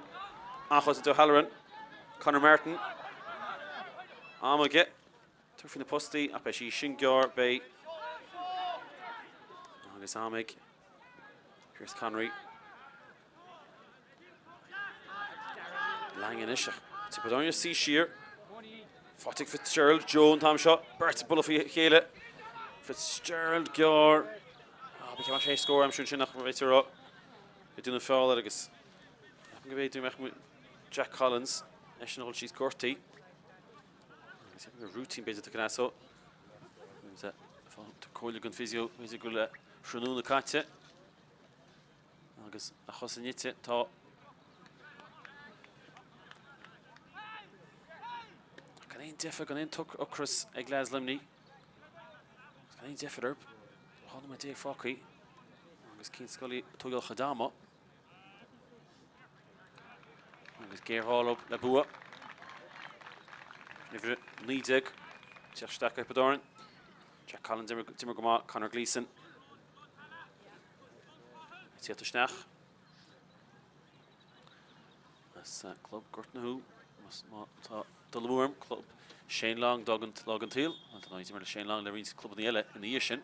An-chosaint O'Halloran. Conor Martin. Am aige. Tabhairt faoi na postaí ach beidh sí sin gearr, beidh. Agus am ag Pearse Connery. Lang anois ach Tiobraid Árann ag suí siar. Faighte ag Fitzgerald, Joe an t-am seo, beirt ag bualadh faoi chéile. Fitzgerald gearr. Ah, ba cheart sé scór aimsiú ansin ach réiteoir ag rá ag déanamh feall air agus ceapaim go b'fhéidir go mbeadh Jack Collins eisean a dhul síos gortaithe. Agus ceapaim gur routine b'fhéidir tugtha so. Tá comhairle den physio b'fhéidir go bhfuil tráthnóna caite agus a chosa nite tá Gan aon deifir, gan aon ocras ag leaids Luimnigh. Gan aon deifir orthu. 12 nóiméad fágtha agus Cian Scully ag tógáil a chuid ama. Agus géarghá leo le bua. Uimhir 19, teacht isteach go Thiobraid Árann. Jack Collins d'imir go maith, Conor Gleeson. Ag teacht isteach. As Club Gort na hÚ, má tá dul amú orm, Club Shane Long d'fhág an tsaol. Tá d'imir le Shane Long le roinnt clubanna eile ina dhiaidh sin.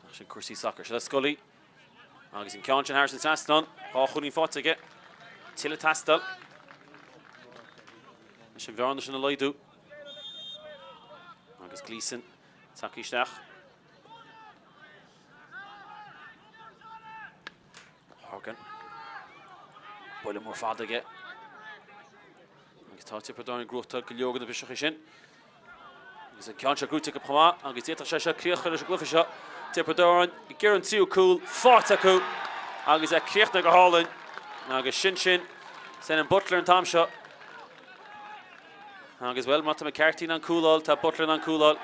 Ach sin cúrsaí sacair. Seo le Scully. Agus an ceann sin thar an trasnán, 2 chúilín faighte aige. Tuilleadh ag teastáil. Leis an bhearna sin a laghdú. Agus Gleeson tagtha isteach. Horgan. Buille mór fada aige. Agus tá Tiobraid Árann ag gnóthachtáil go leor de na briseacha sin. Agus an ceann seo gnóite acu chomh maith agus d'fhéadfadh sé seo críoch a chur leis an gcluiche seo. Tiobraid Árann ag iarraidh an tríú cúl faighte acu agus é críochnaithe go hálainn. Agus sin sin Senan Butler an t-am seo. Agus bhuel, má tá McCarthy in ann cúl a fháil, tá Butler in ann cúl a fháil.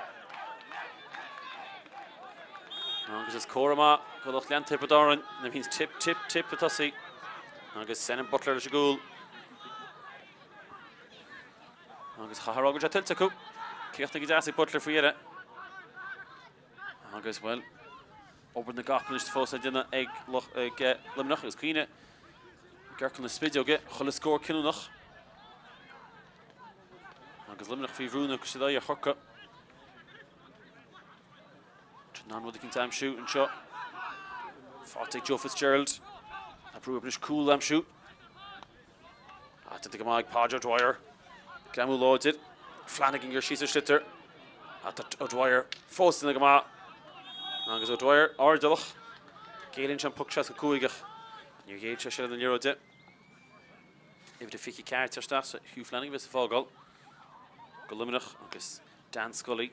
Agus is comhartha maith do lucht leanta Thiobraid Árann nuair a bhíonns tip, tip, tip ag tosaí. Agus Senan Butler leis an gcúl. Agus chaithfeá a rá go bhfuil sé tuillte acu. Críochnaithe go deas ag Butler faoi dheireadh. Agus, bhuel, obair na gcapall anois fós le déanamh ag Luimneach agus cuimhnigh ag amharc na spideoige, chuile scór cinniúnach. Agus Luimneach faoi bhrú agus siad aghaidh ar Chorcaigh. In ann rud eicínt a aimsiú anseo. Faighte ag Joe Fitzgerald. Tá brú anois cúl a aimsiú. Déanta go maith ag Podge O'Dwyer. Greamú láidir. Flanagan ag cur síos an sliotar. Tá O'Dwyer fós déanta go maith. Agus O'Dwyer airdeallach. Géilleann sé an poc 65 ach níor ghéill sé seilbh na liathróide. Uimhir a 24 ag teacht isteach, Hugh Flanagan a bheas ag fágáil do Luimneach agus Dan Scully.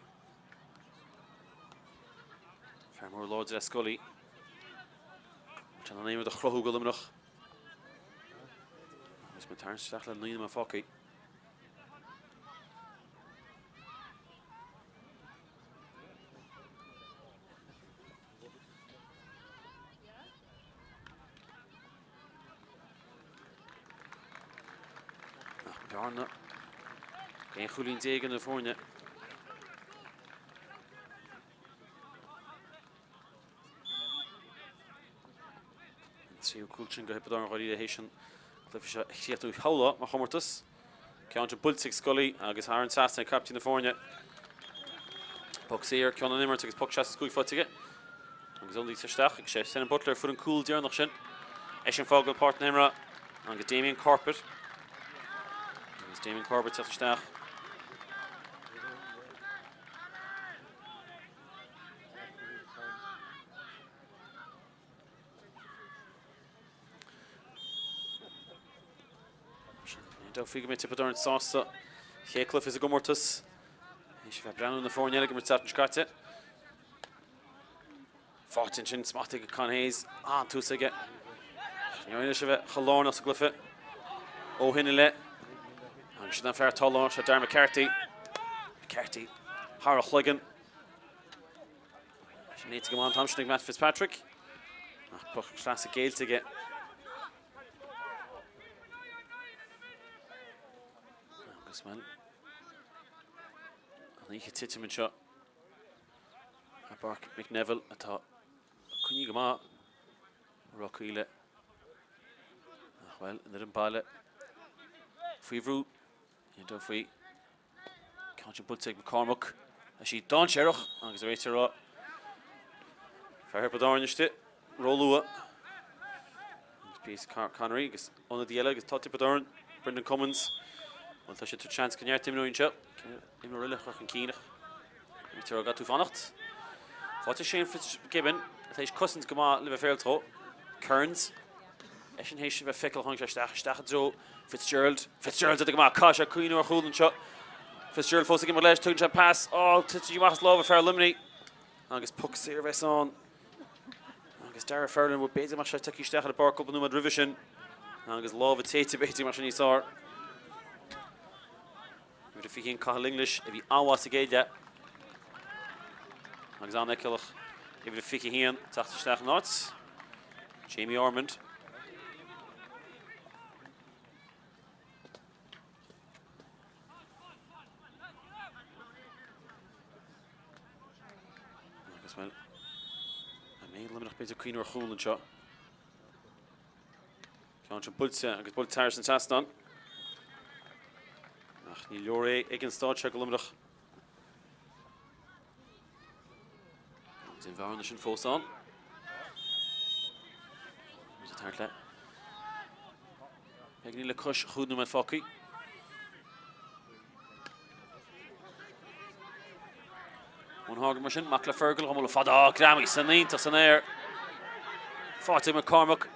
Fear mór láidir é Scully. Tá an aon rud a chruthú do Luimneach. Agus muid ag tarraingt isteach le 9 nóiméad fágtha. Ach bearna 11 chúilín idir na foirne. An tríú cúl sin do Thiobraid Árann dháiríre théis an cluiche seo a chríochnú shamhlófá mar chomórtas. Ceann sin buailte ag Scully agus thar an trasnán ag captaen na foirne. Poc saor, ceann an imirt agus poc 65 faighte aige. Agus ionadaí isteach ag sé Senan Butler fuair an cúl deireanach sin. Eisean ag fágáil páirc na himeartha agus Damien Corbett. Agus Damien Corbett teacht isteach. Ní dóigh go mbeidh Tiobraid Árann sásta chéad cluiche sa gcomórtas. Théis a bheith ag breathnú na foirne eile ag imirt an tseachtain seo caite. Faighte ansin smachtaithe ag Con Hayes, an-tús aige. Ní raibh leis a bheith chomh lárnach sa gcluiche ó shin i leith. Agus sin an fear atá lárnach seo Darren McCarthy. McCarthy thar a chloigeann. Sin léite go maith an t-am sin ag Matt Fitzpatrick. Ach poc sleasa géillte aige. Agus bhuel, an oíche titim anseo i bPáirc Mick Neville atá coinnithe go maith Ráth Caola. Ach bhuel, an fhoireann baile faoi bhrú, ní dóigh faoi. Ceann sin buailte ag McCormack. Tá sí dainséarach agus an réiteoir ag rá fear Thiobraid Árann istigh róluath. Agus Peace Connery agus ionadaí eile agus tá Tiobraid Árann, Brendan Cummins. Bhuel tá sé tabhairt seans go neart imreoirí anseo. Imreoir eile a chur chun cinn ach an réiteoir ag rá caithfidh tú fanacht. Faighte Shane Fitzgibbon atá théis cosaint go maith le bheith féaráilte. Kearns. Eisean théis a bheith feiceálach tháinig sé isteach, isteach i dtreo Fitzgerald. Fitzgerald déanta go maith, caithfidh sé cuimhniú ar chúl anseo. Fitzgerald fós ag imeacht leis, tugann sé pas, á, titeann sí amach as lámha fear Luimnigh. Agus poc saor a bheas ann. Agus Darragh Ferlin, bhuel, b'fhéidir go mbeadh sé tagtha isteach ar an bpáirc cúpla nóiméad roimhe sin. Agus lámha téite b'fhéidir go mbeadh sé níos fearr. Uimhir a 21 Cathal English a bhí an-mhaith sa gcéad leath. Agus an-fheiceálach uimhir a 21 teacht isteach in áit. Jamie Ormond. Agus bhuel, an mbeidh Luimneach b'fhéidir cuimhniú ar chúl anseo. Ceann sin buailte agus buailte thar an trasnán. Ach ní leor é ag an staid seo go Luimneach. Agus an bhearna sin fós ann. Agus thart le. Beagáinín le cois chúig nóiméad fágtha. Eoin Horgan mar sin, amach le Fergal, á mbualadh fada, á greamaithe san iontach san aer. Faighte ag McCormack.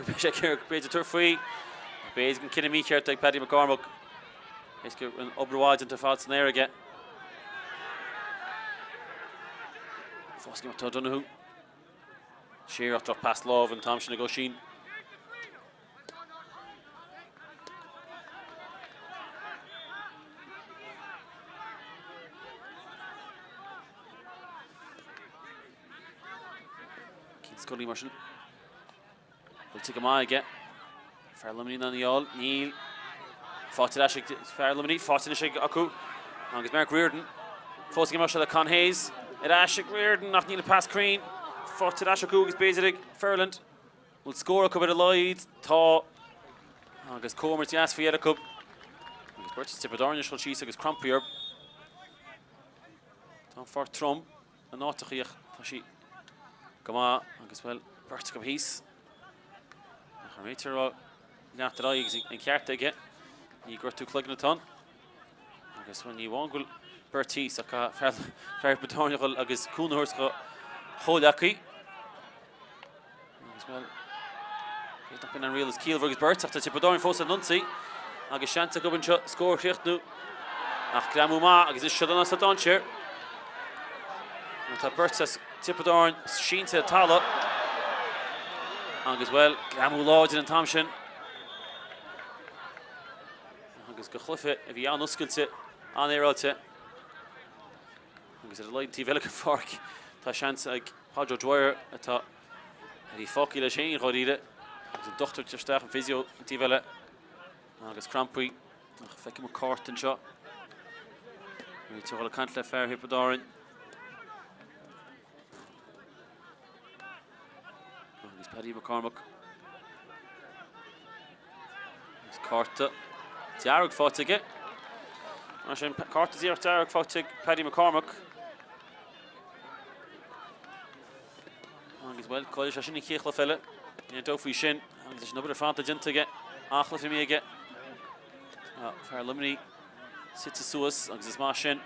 Beidh sé ag iarraidh b'fhéidir tabhairt faoi. B'fhéidir an cinneadh mícheart ag Paddy McCormack. Is go raibh an obair mhaith déanta ar fad san aer aige. Fós ag imeacht O'Donoghue. Siar ach droch pas láimhe an t-am sin ag Oisín. Cian Scully mar sin. Buailte go maith aige. Fear Luimnigh in ann í a fháil. Níl. Faighte ar ais ag fear Luimnigh. Faighte anois ag acu. Agus Mark Riordan. Fós ag imeacht seo le Con Hayes. Ar ais ag Riordan ach níl an pas cruinn. Faighte ar ais acu agus b'fhéidir ag Ferland. Bhfuil scór acu ar a laghad? Tá. Agus comhimirt dheas faoi dheireadh acu. Agus beirt as Tiobraid Árann ag dul síos agus crampaí orthu. Tá an pháirc trom. In áiteachaí ach tá sí go maith agus, bhuel, beirt acu thíos. Ach an réiteoir ag rá leanfaidh ar aghaidh agus an ceart aige. Ní gortú cloigeann atá ann. Agus, bhuel, ní amháin go bhfuil beirt thíos ach caithfidh fear Thiobraid Árann a dhul agus cúnamh a thabhairt dá chomhleacaí. Agus bhuel, cé nach b'in an riail is ciallmhar agus beirt, ach tá Tiobraid Árann fós ar an ionsaí agus seans acu anseo scór a chríochnú. Ach greamú maith agus is seo don sa dainséar. Tá beirt as Tiobraid Árann sínte ar talamh. Agus bhuel, greamú láidir an t-am sin. Agus go chluiche a bhí an-oscailte, an-fhéaráilte. Agus ar a laghad an taobh eile den pháirc, tá seans ag Podge O'Dwyer atá a bhí fágtha leis féin dháiríre agus an dochtúir isteach, an physio an taobh eile agus crampaí. Ach feicim an cárta anseo. Réiteoir ag dul ag caint le fear Thiobraid Árann. Agus Paddy McCormack. Agus cárta dearg faighte aige. Mar sin, cárta díreach dearg faighte ag Paddy McCormack. Agus bhuel, caillfidh sé sin an chéad chluiche eile. Níl dabht faoi sin. Agus leis an obair ar fad atá déanta aige, an-chluiche imeartha aige. Tá fear Luimnigh suite suas agus is maith sin.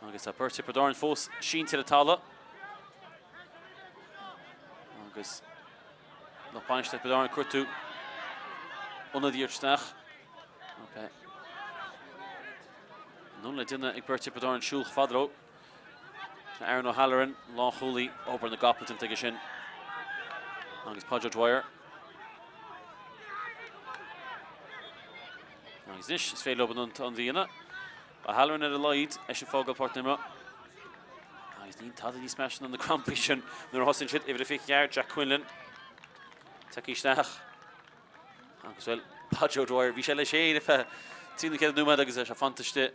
Agus tá beirt Thiobraid Árann fós sínte ar an talamh. Agus lucht bainistíochta Thiobraid Árann ag cuartú ionadaí isteach. Anonn le déanamh ag beirt Thiobraid Árann siúl chomh fada leo. Aaron O'Halloran, lánchúlaí, obair na gcapall déanta aige sin. Agus Podge O'Dwyer. Agus anois is féidir leo an ionsaí a dhéanamh. O'Halloran ar a laghad, eisean ag fágáil páirc na himeartha. Agus níl tada níos measa ná na crampaí sin nuair a thosaíonn siad. Uimhir a 24, Jack Quinlan. Tagtha isteach. Agus bhuel, Podge O'Dwyer, bhí sé leis féin ar feadh trí nó ceithre nóiméad agus é sé fanta istigh.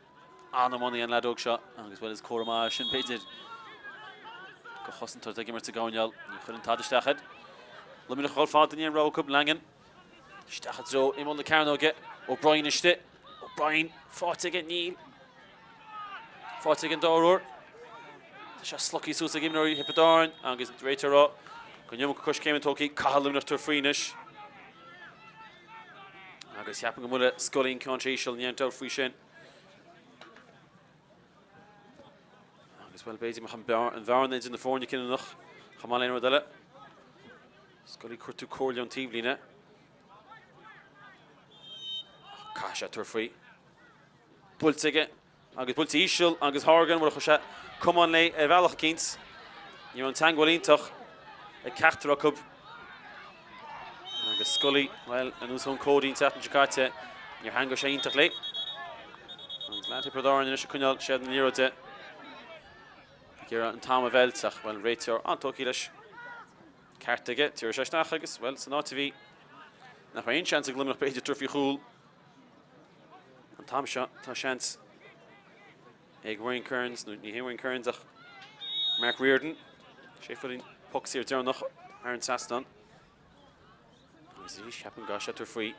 An-iománaí an leaid óg seo agus bhuel is comhartha maith é sin b'fhéidir do chosantóir atá ag imirt sa gcoirnéal. Ní chuireann tada isteach air. Luimneach ag dul fada ní aon rogha acu. Langan isteach i dtreo imeall na cearnóige. O'Brien istigh. O'Brien faighte aige. Níl. Faighte aige an dara huair. Tá sé slogtha suas ag imreoirí Thiobraid Árann agus an réiteoir ag rá go an iomarca coiscéimeanna tógtha. Caithfidh Luimneach tabhairt faoi anois. Agus cheapfainn go mbuaile Scully an ceann seo íseal, ní aon dabht faoi sin. Agus bhuel, b'fhéidir go mbeadh an bhearna idir na foirne cinniúnach chomh maith le aon rud eile. Scully ag cuartú comhairle ón taobhlíne. Caithfidh sé tabhairt faoi. Buailte aige agus buailte íseal agus Horgan, bhuel, chuir sé camán léi ar bhealach eicínt. Ní raibh an teagmháil iontach ag ceachtar acu. Agus Scully, bhuel, ar nós Eoin Cody an tseachtain seo caite, níor theagmhaigh sé iontach léi. Agus leaid Thiobraid Árann anois ag coinneáil seilbh na liathróide. Ag iarraidh an t-am a mheilt ach, bhuel, réiteoir an-tógtha leis. Ceart aige, tabharfaidh sé isteach agus, bhuel, san áit a bhí, nach raibh aon seans ag Luimneach b'fhéidir tabhairt faoi chúl. An t-am seo, tá seans ag Wayne Kearns, nó ní hé Wayne Kearns ach Mark Riordan, sé a fuair an poc saor deireanach thar an trasnán. Agus arís, ceapaim go gcaithfidh sé tabhairt faoi.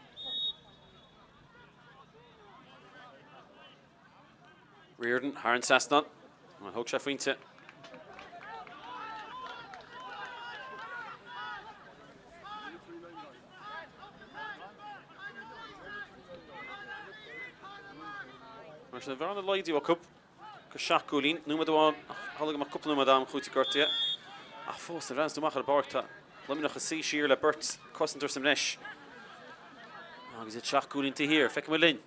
Riordan thar an trasnán. Bhuel, thóg sé phointe. Mar sin, an bhearna laghdaithe acu go 7 gcúilín. Nóiméad amháin, ach tharla go mbeadh cúpla nóiméad am chúitimh gortaithe. Ach fós, nuair a bhreathnaíonn tú amach ar an bpáirc, tá. Luimneach ag suí siar le beirt cosantóir sa mbreis agus iad 7 gcúilín taobh thiar. Feicfidh muid linn.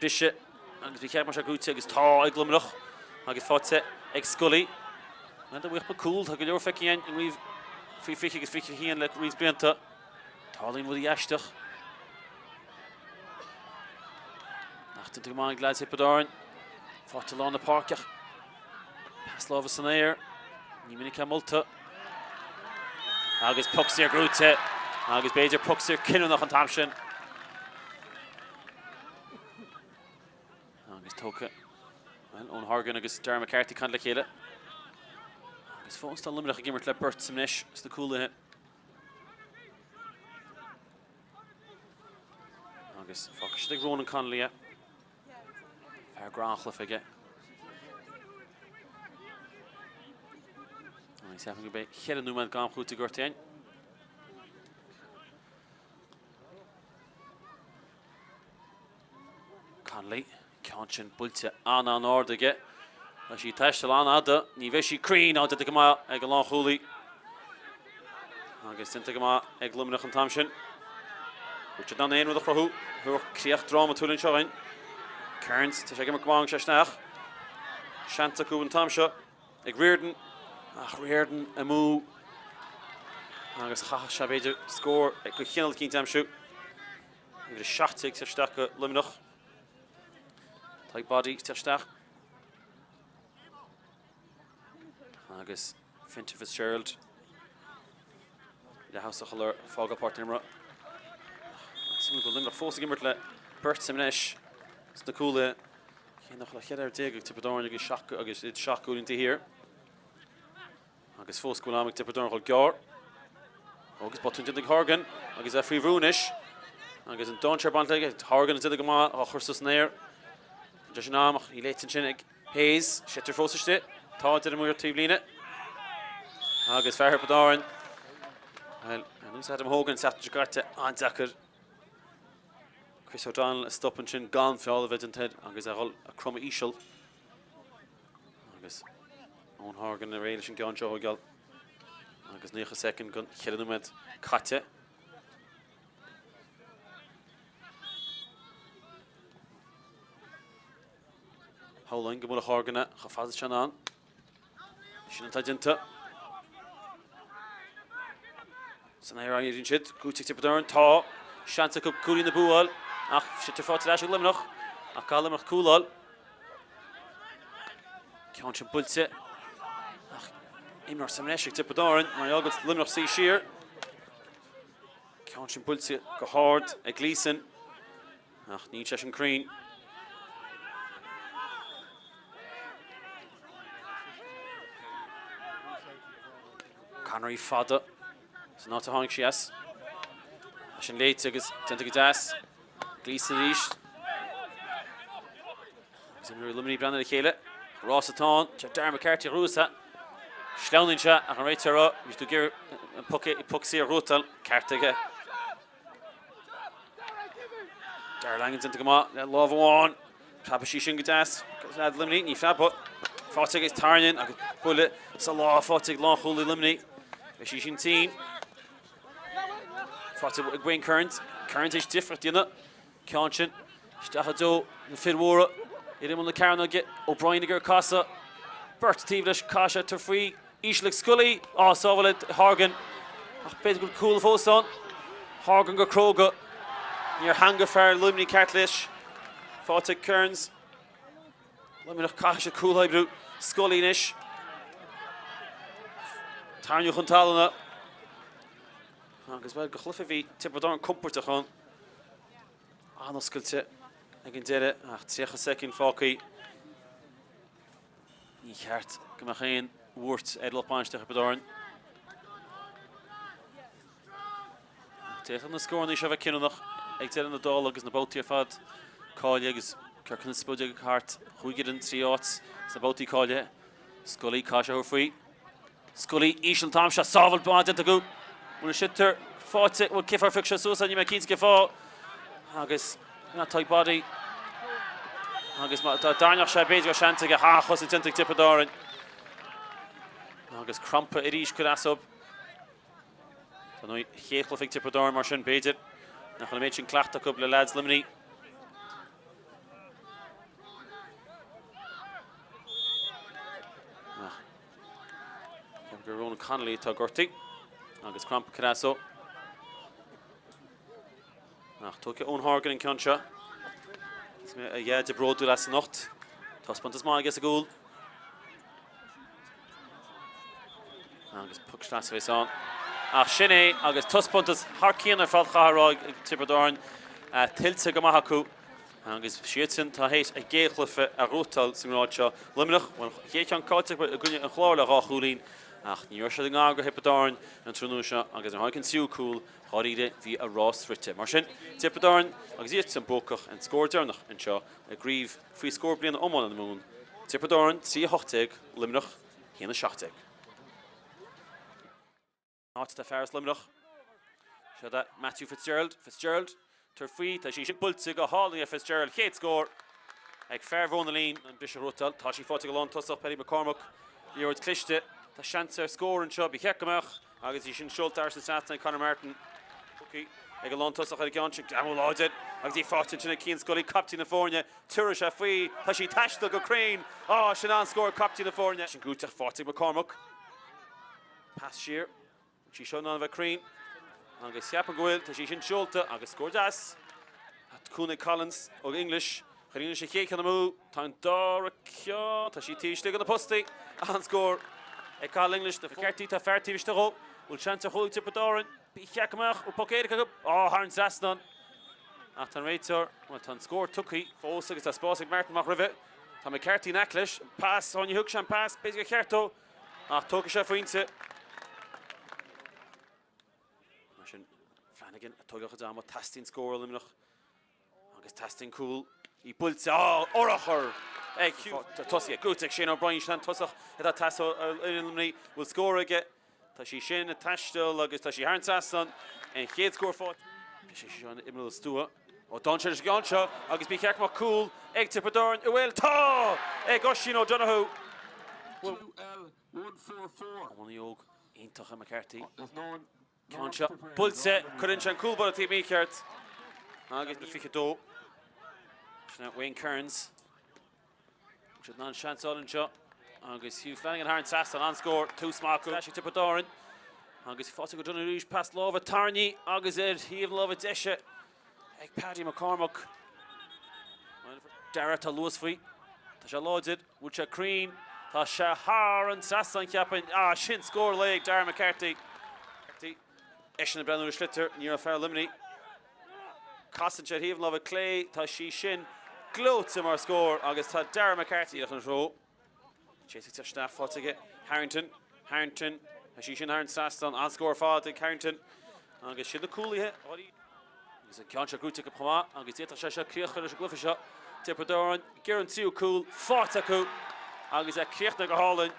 Briseadh agus ba cheart go mbeadh sé gnóite agus tá ag Luimneach agus faighte ag Scully. Bhuel, dá bhfaigheadh muid cúl, tá go leor feicthe againn i gcraobh faoi 20 agus 21 le roinnt blianta. Tarlaíonn rudaí aisteach. Ach déanta go maith ag leaids Thiobraid Árann. Faighte lár na páirce ach pas láimhe san aer. Ní minic é molta. Agus poc saor gnóite. Agus b'fhéidir poc saor cinniúnach an t-am sin. Agus tógtha well, Eoin Horgan agus Darragh McCarthy ag caint le chéile. Agus fós tá Luimneach ag imirt le beirt sa mbreis sna cúlaithe. Agus fágfaidh siad ag Ronan Connolly é. Fear go raibh an-chluiche aige. Agus ceapaim go mbeidh cheithre nóiméad d'am cúitimh gortaithe againn. Connolly, ceann sin buailte an-an-ard aige. Tá sí ag taisteal an-fhada, ní bheidh sí cruinn, á déanta go maith ag an lánchúlaí. Agus déanta go maith ag Luimneach an t-am sin. Bhfuil siad in ann aon rud a chruthú? Thabharfadh críoch drámatúil anseo dhúinn. Kearns, tá sé ag imirt go maith, tháinig sé isteach. Seans acu an t-am seo ag Riordan, ach Riordan amú. Agus chaithfeadh sé b'fhéidir scór de chineál eicínt a aimsiú. Uimhir 17 ag isteach do Luimneach. Tadhg Boddy ag isteach. Agus Fintan Fitzgerald leath-thosach a fágáil páirc na himeartha. Suimiúil go bhfuil Luimneach fós ag imirt le beirt sa mbreis sna cúlaithe. Cé nach bhfuil ach 14 fhear ag Tiobraid Árann agus iad 7 gcúilín taobh thiar. Agus fós go bhfuil am ag Tiobraid Árann dhul gearr. Agus botún déanta ag Horgan agus é faoi bhrú anois. Agus an dainséar bainte aige. Horgan ag déanamh go maith á chur suas san aer. Deis in am ach í léite ansin ag Hayes. Sliotar fós istigh. Tá deir an maor taobhlíne. Agus fear Thiobraid Árann. Bhuel, ar nós Adam Hogan, seachtain seo caite, an-deacair. Chris O'Donnell a stop ansin gan feall a bheith déanta air agus é a dhul ag cromadh íseal. Agus Eoin Horgan réidh leis an gceann seo a thógáil. Agus 90 soicind den cheithre nóiméad caite. Shamhlóinn go mbuailfeadh Horgan é chomh fada is atá sé in ann. Sin atá déanta. San aer a éiríonn siad, cúiteamh ag Tiobraid Árann. Tá seans acu cúilín a bhualadh ach sliotar faighte ar ais ag Luimneach ach caithfidh Luimneach cúl a fháil. Ceann sin buailte ach imreoir sa mbreis ag Tiobraid Árann mar gheall go Luimneach suí siar. Ceann sin buailte go hard ag Gleeson. Ach níl sé sin cruinn. Connery fada san áit a tháinig sí as. Tá sin léite agus déanta go deas. Gleeson arís. Agus imreoirí Luimnigh ag breathnú ar a chéile. Rás atá ann. Sé Darren McCarthy a ghnóthaigh é. Sleamhnaíonn sé ach an réiteoir á bhí tú ag iarraidh an poc saor a ghnóthachtáil. Ceart aige. Darragh Langan déanta go maith le lámh amháin. Preabfaidh sí sin go deas. Leaid Luimnigh, ní phreabfaidh. Faighte agus tarraingíonn agus buille sa lámh faighte ag lánchúlaí Luimnigh. Beidh sí sin tinn. Faighte ag Wayne Kearns. Kearns théis difríocht a dhéanamh. Ceann sin isteach i dtreo na fir mhóra ar imeall na cearnóige. O'Brien ag iarraidh casadh. Beirt taobh leis, caithfidh sé tabhairt faoi. Íseal ag Scully. Á, sábháil ag Horgan. Ach b'fhéidir go bhfuil cúl fós ann. Horgan go cróga. Níor theangaigh fear Luimnigh ceart leis. Faighte ag Kearns. Luimneach caithfidh siad cúl a oibriú. Scully anois. Tarraingíodh chun talún. Agus bhuel, go chluiche bhí Tiobraid Árann compordach ann. An-oscailte ag an deireadh ach 30 soicind fágtha. Ní cheart go mbeadh aon bhuairt ar lucht bainistíochta Thiobraid Árann. D'fhéadfadh na scóranna seo a bheith cinniúnach ag deireadh na dála agus na babhtaí ar fad cáilithe agus ciorcal na spóide ag thart chúig fhoireann, 3 áit sna babhtaí cáilithe. Scully, caithfidh sé a thabhairt faoi. Scully íseal an t-am seo, sábháil mhaith déanta acu. Bhfuil an sliotar faighte, bhfuil cén fáth ar phioc sé suas é, níl mé cinnte cén fáth. Agus Tadhg Boddy. Agus má dá dtarraingeodh sé b'fhéidir go raibh seans aige an-chosaint déanta ag Tiobraid Árann. Agus crampa arís curtha astu. Dar ndóigh, chéad chluiche ag Tiobraid Árann mar sin, b'fhéidir nach bhfuil an méid sin cleachtadh acu le leaids Luimnigh. Ach ceapaim gur Ronan Connolly atá gortaithe agus Cromp Carasso. Ach tógfaidh Eoin Horgan an ceann seo. Is mé a dheaide bródúil as anocht. Taispeántas maith aige sa gcúl. Agus puc sleasa a bheas ann. Ach sin é agus taispeántas thar cionn ar fad chaithfeá a rá ag Tiobraid Árann. Tuillte go maith acu. Agus siadsan atá théis a gcéad chluiche a ghnóthachtáil sa ngrád seo. Luimneach, bhuel, an chéad cheann caillte acu i gcoinne an Chláir le 2 chúilín. Ach ní raibh siad i ngar do Thiobraid Árann an tráthnóna seo agus nuair a tháinig an tríú cúl, Dháiríre, bhí a rás rite. Mar sin, Tiobraid Árann agus iadsan buacach an scór deireanach anseo i gcraobh faoi scór bliana iomána na Mumhan, Tiobraid Árann 3 18, Luimneach 1 17. Áit atá fear as Luimneach. Seo é Matthew Fitzgerald. Fitzgerald Tabhair faoi, tá sí sin buailte go hálainn ag Fitzgerald. Chéad scór ag fear Mhóna Lín. An briseadh a ghnóthachtáil. Tá sí faighte ag an lántosach, Paddy McCormack. Liathróid cliste. Tá seans ar scór anseo. Ba cheart go mbeadh. Agus í sin seolta thar an trasnán ag Conor Martin. Ag an lántosach ar an gceann sin. Greamú láidir. Agus í faighte ansin ag Cian Scully, captaen na foirne. Tabharfaidh sé faoi. Tá sí ag taisteal go cruinn. Á, sin an-scór ag captaen na foirne. Sin gnóthach faighte ag McCormack. Pas siar. Bhfuil sí seo in ann a bheith cruinn? Agus ceapaim go bhfuil. Tá sí sin seolta agus scór deas. Cúnamh ag Collins ó English. Chuir English an chéad cheann amú. Tá an dara ceann. Tá sí taobh istigh de na postaí. An-scór ag Cathal English. Na McCarthy, tá fear taobh istigh dhó. Bhfuil seans ar chúl ag Tiobraid Árann? Ba cheart go mbeadh. Bhfuil poc éirice acu? Á, thar an trasnán. Ach tá an réiteoir, bhuel, tá an scór tugtha fós agus tá spás ag Martin amach roimhe. Tá McCarthy in aice leis. An pas, ó ní thug sé an pas. B'fhéidir gur cheart dó. Ach tógfaidh sé pointe. Mar sin, Flanagan ag tógáil a chuid ama, teastaíonn scór ó Luimneach agus teastaíonn cúl. Í buailte, á, urchar ag Hugh. Tosaithe, gnóthaithe ag Shane O'Brien, sin an tosach atá ag teastáil ó fhoireann Luimnigh. Bhfuil scór aige? Tá sí sin ag taisteal agus tá sí thar an trasnán. An chéad scór faighte. Bhí sé seo ina imreoir stua. Ó d'fhan sé leis an gceann seo agus ba cheart go mbeadh cúl ag Tiobraid Árann. An bhfuil? Tá! Ag Oisín O'Donoghue. Iománaí óg iontach é McCarthy. Ceann seo buailte, cuireann sé an cúl báire taobh mícheart agus 22. Sin é Wayne Kearns. Siad in ann seans a fháil anseo agus Hugh Flanagan thar an trasnán, an-scór, tús maith acu. Ag Tiobraid Árann agus faighte ag O'Donoghue arís, pas láimhe tarraingthe agus ar thaobh na láimhe deise ag Paddy McCormack. Dara, tá luas faoi, tá sé láidir, bhfuil sé cruinn, tá sé thar an trasnán cheapfainn, ah sin scór lae ag Dara McCarthy. Eisean ag breathnú ar an sliotar, ní raibh fear Luimnigh. Casann sé ar thaobh na láimhe clé, tá sí sin gleoite mar scór agus tá Dara McCarthy ag an treo. Chase ag isteach faighte aige Harrington, Harrington, tá sí sin thar an trasnán, an-scór ar fad ag Harrington agus siad na cúlaithe. Agus an ceann seo gnóthaithe acu chomh maith agus d'fhéadfadh sé seo críoch a chur leis an gcluiche seo. Tiobraid Árann ag iarraidh an tríú cúl faighte acu agus é críochnaithe go hálainn.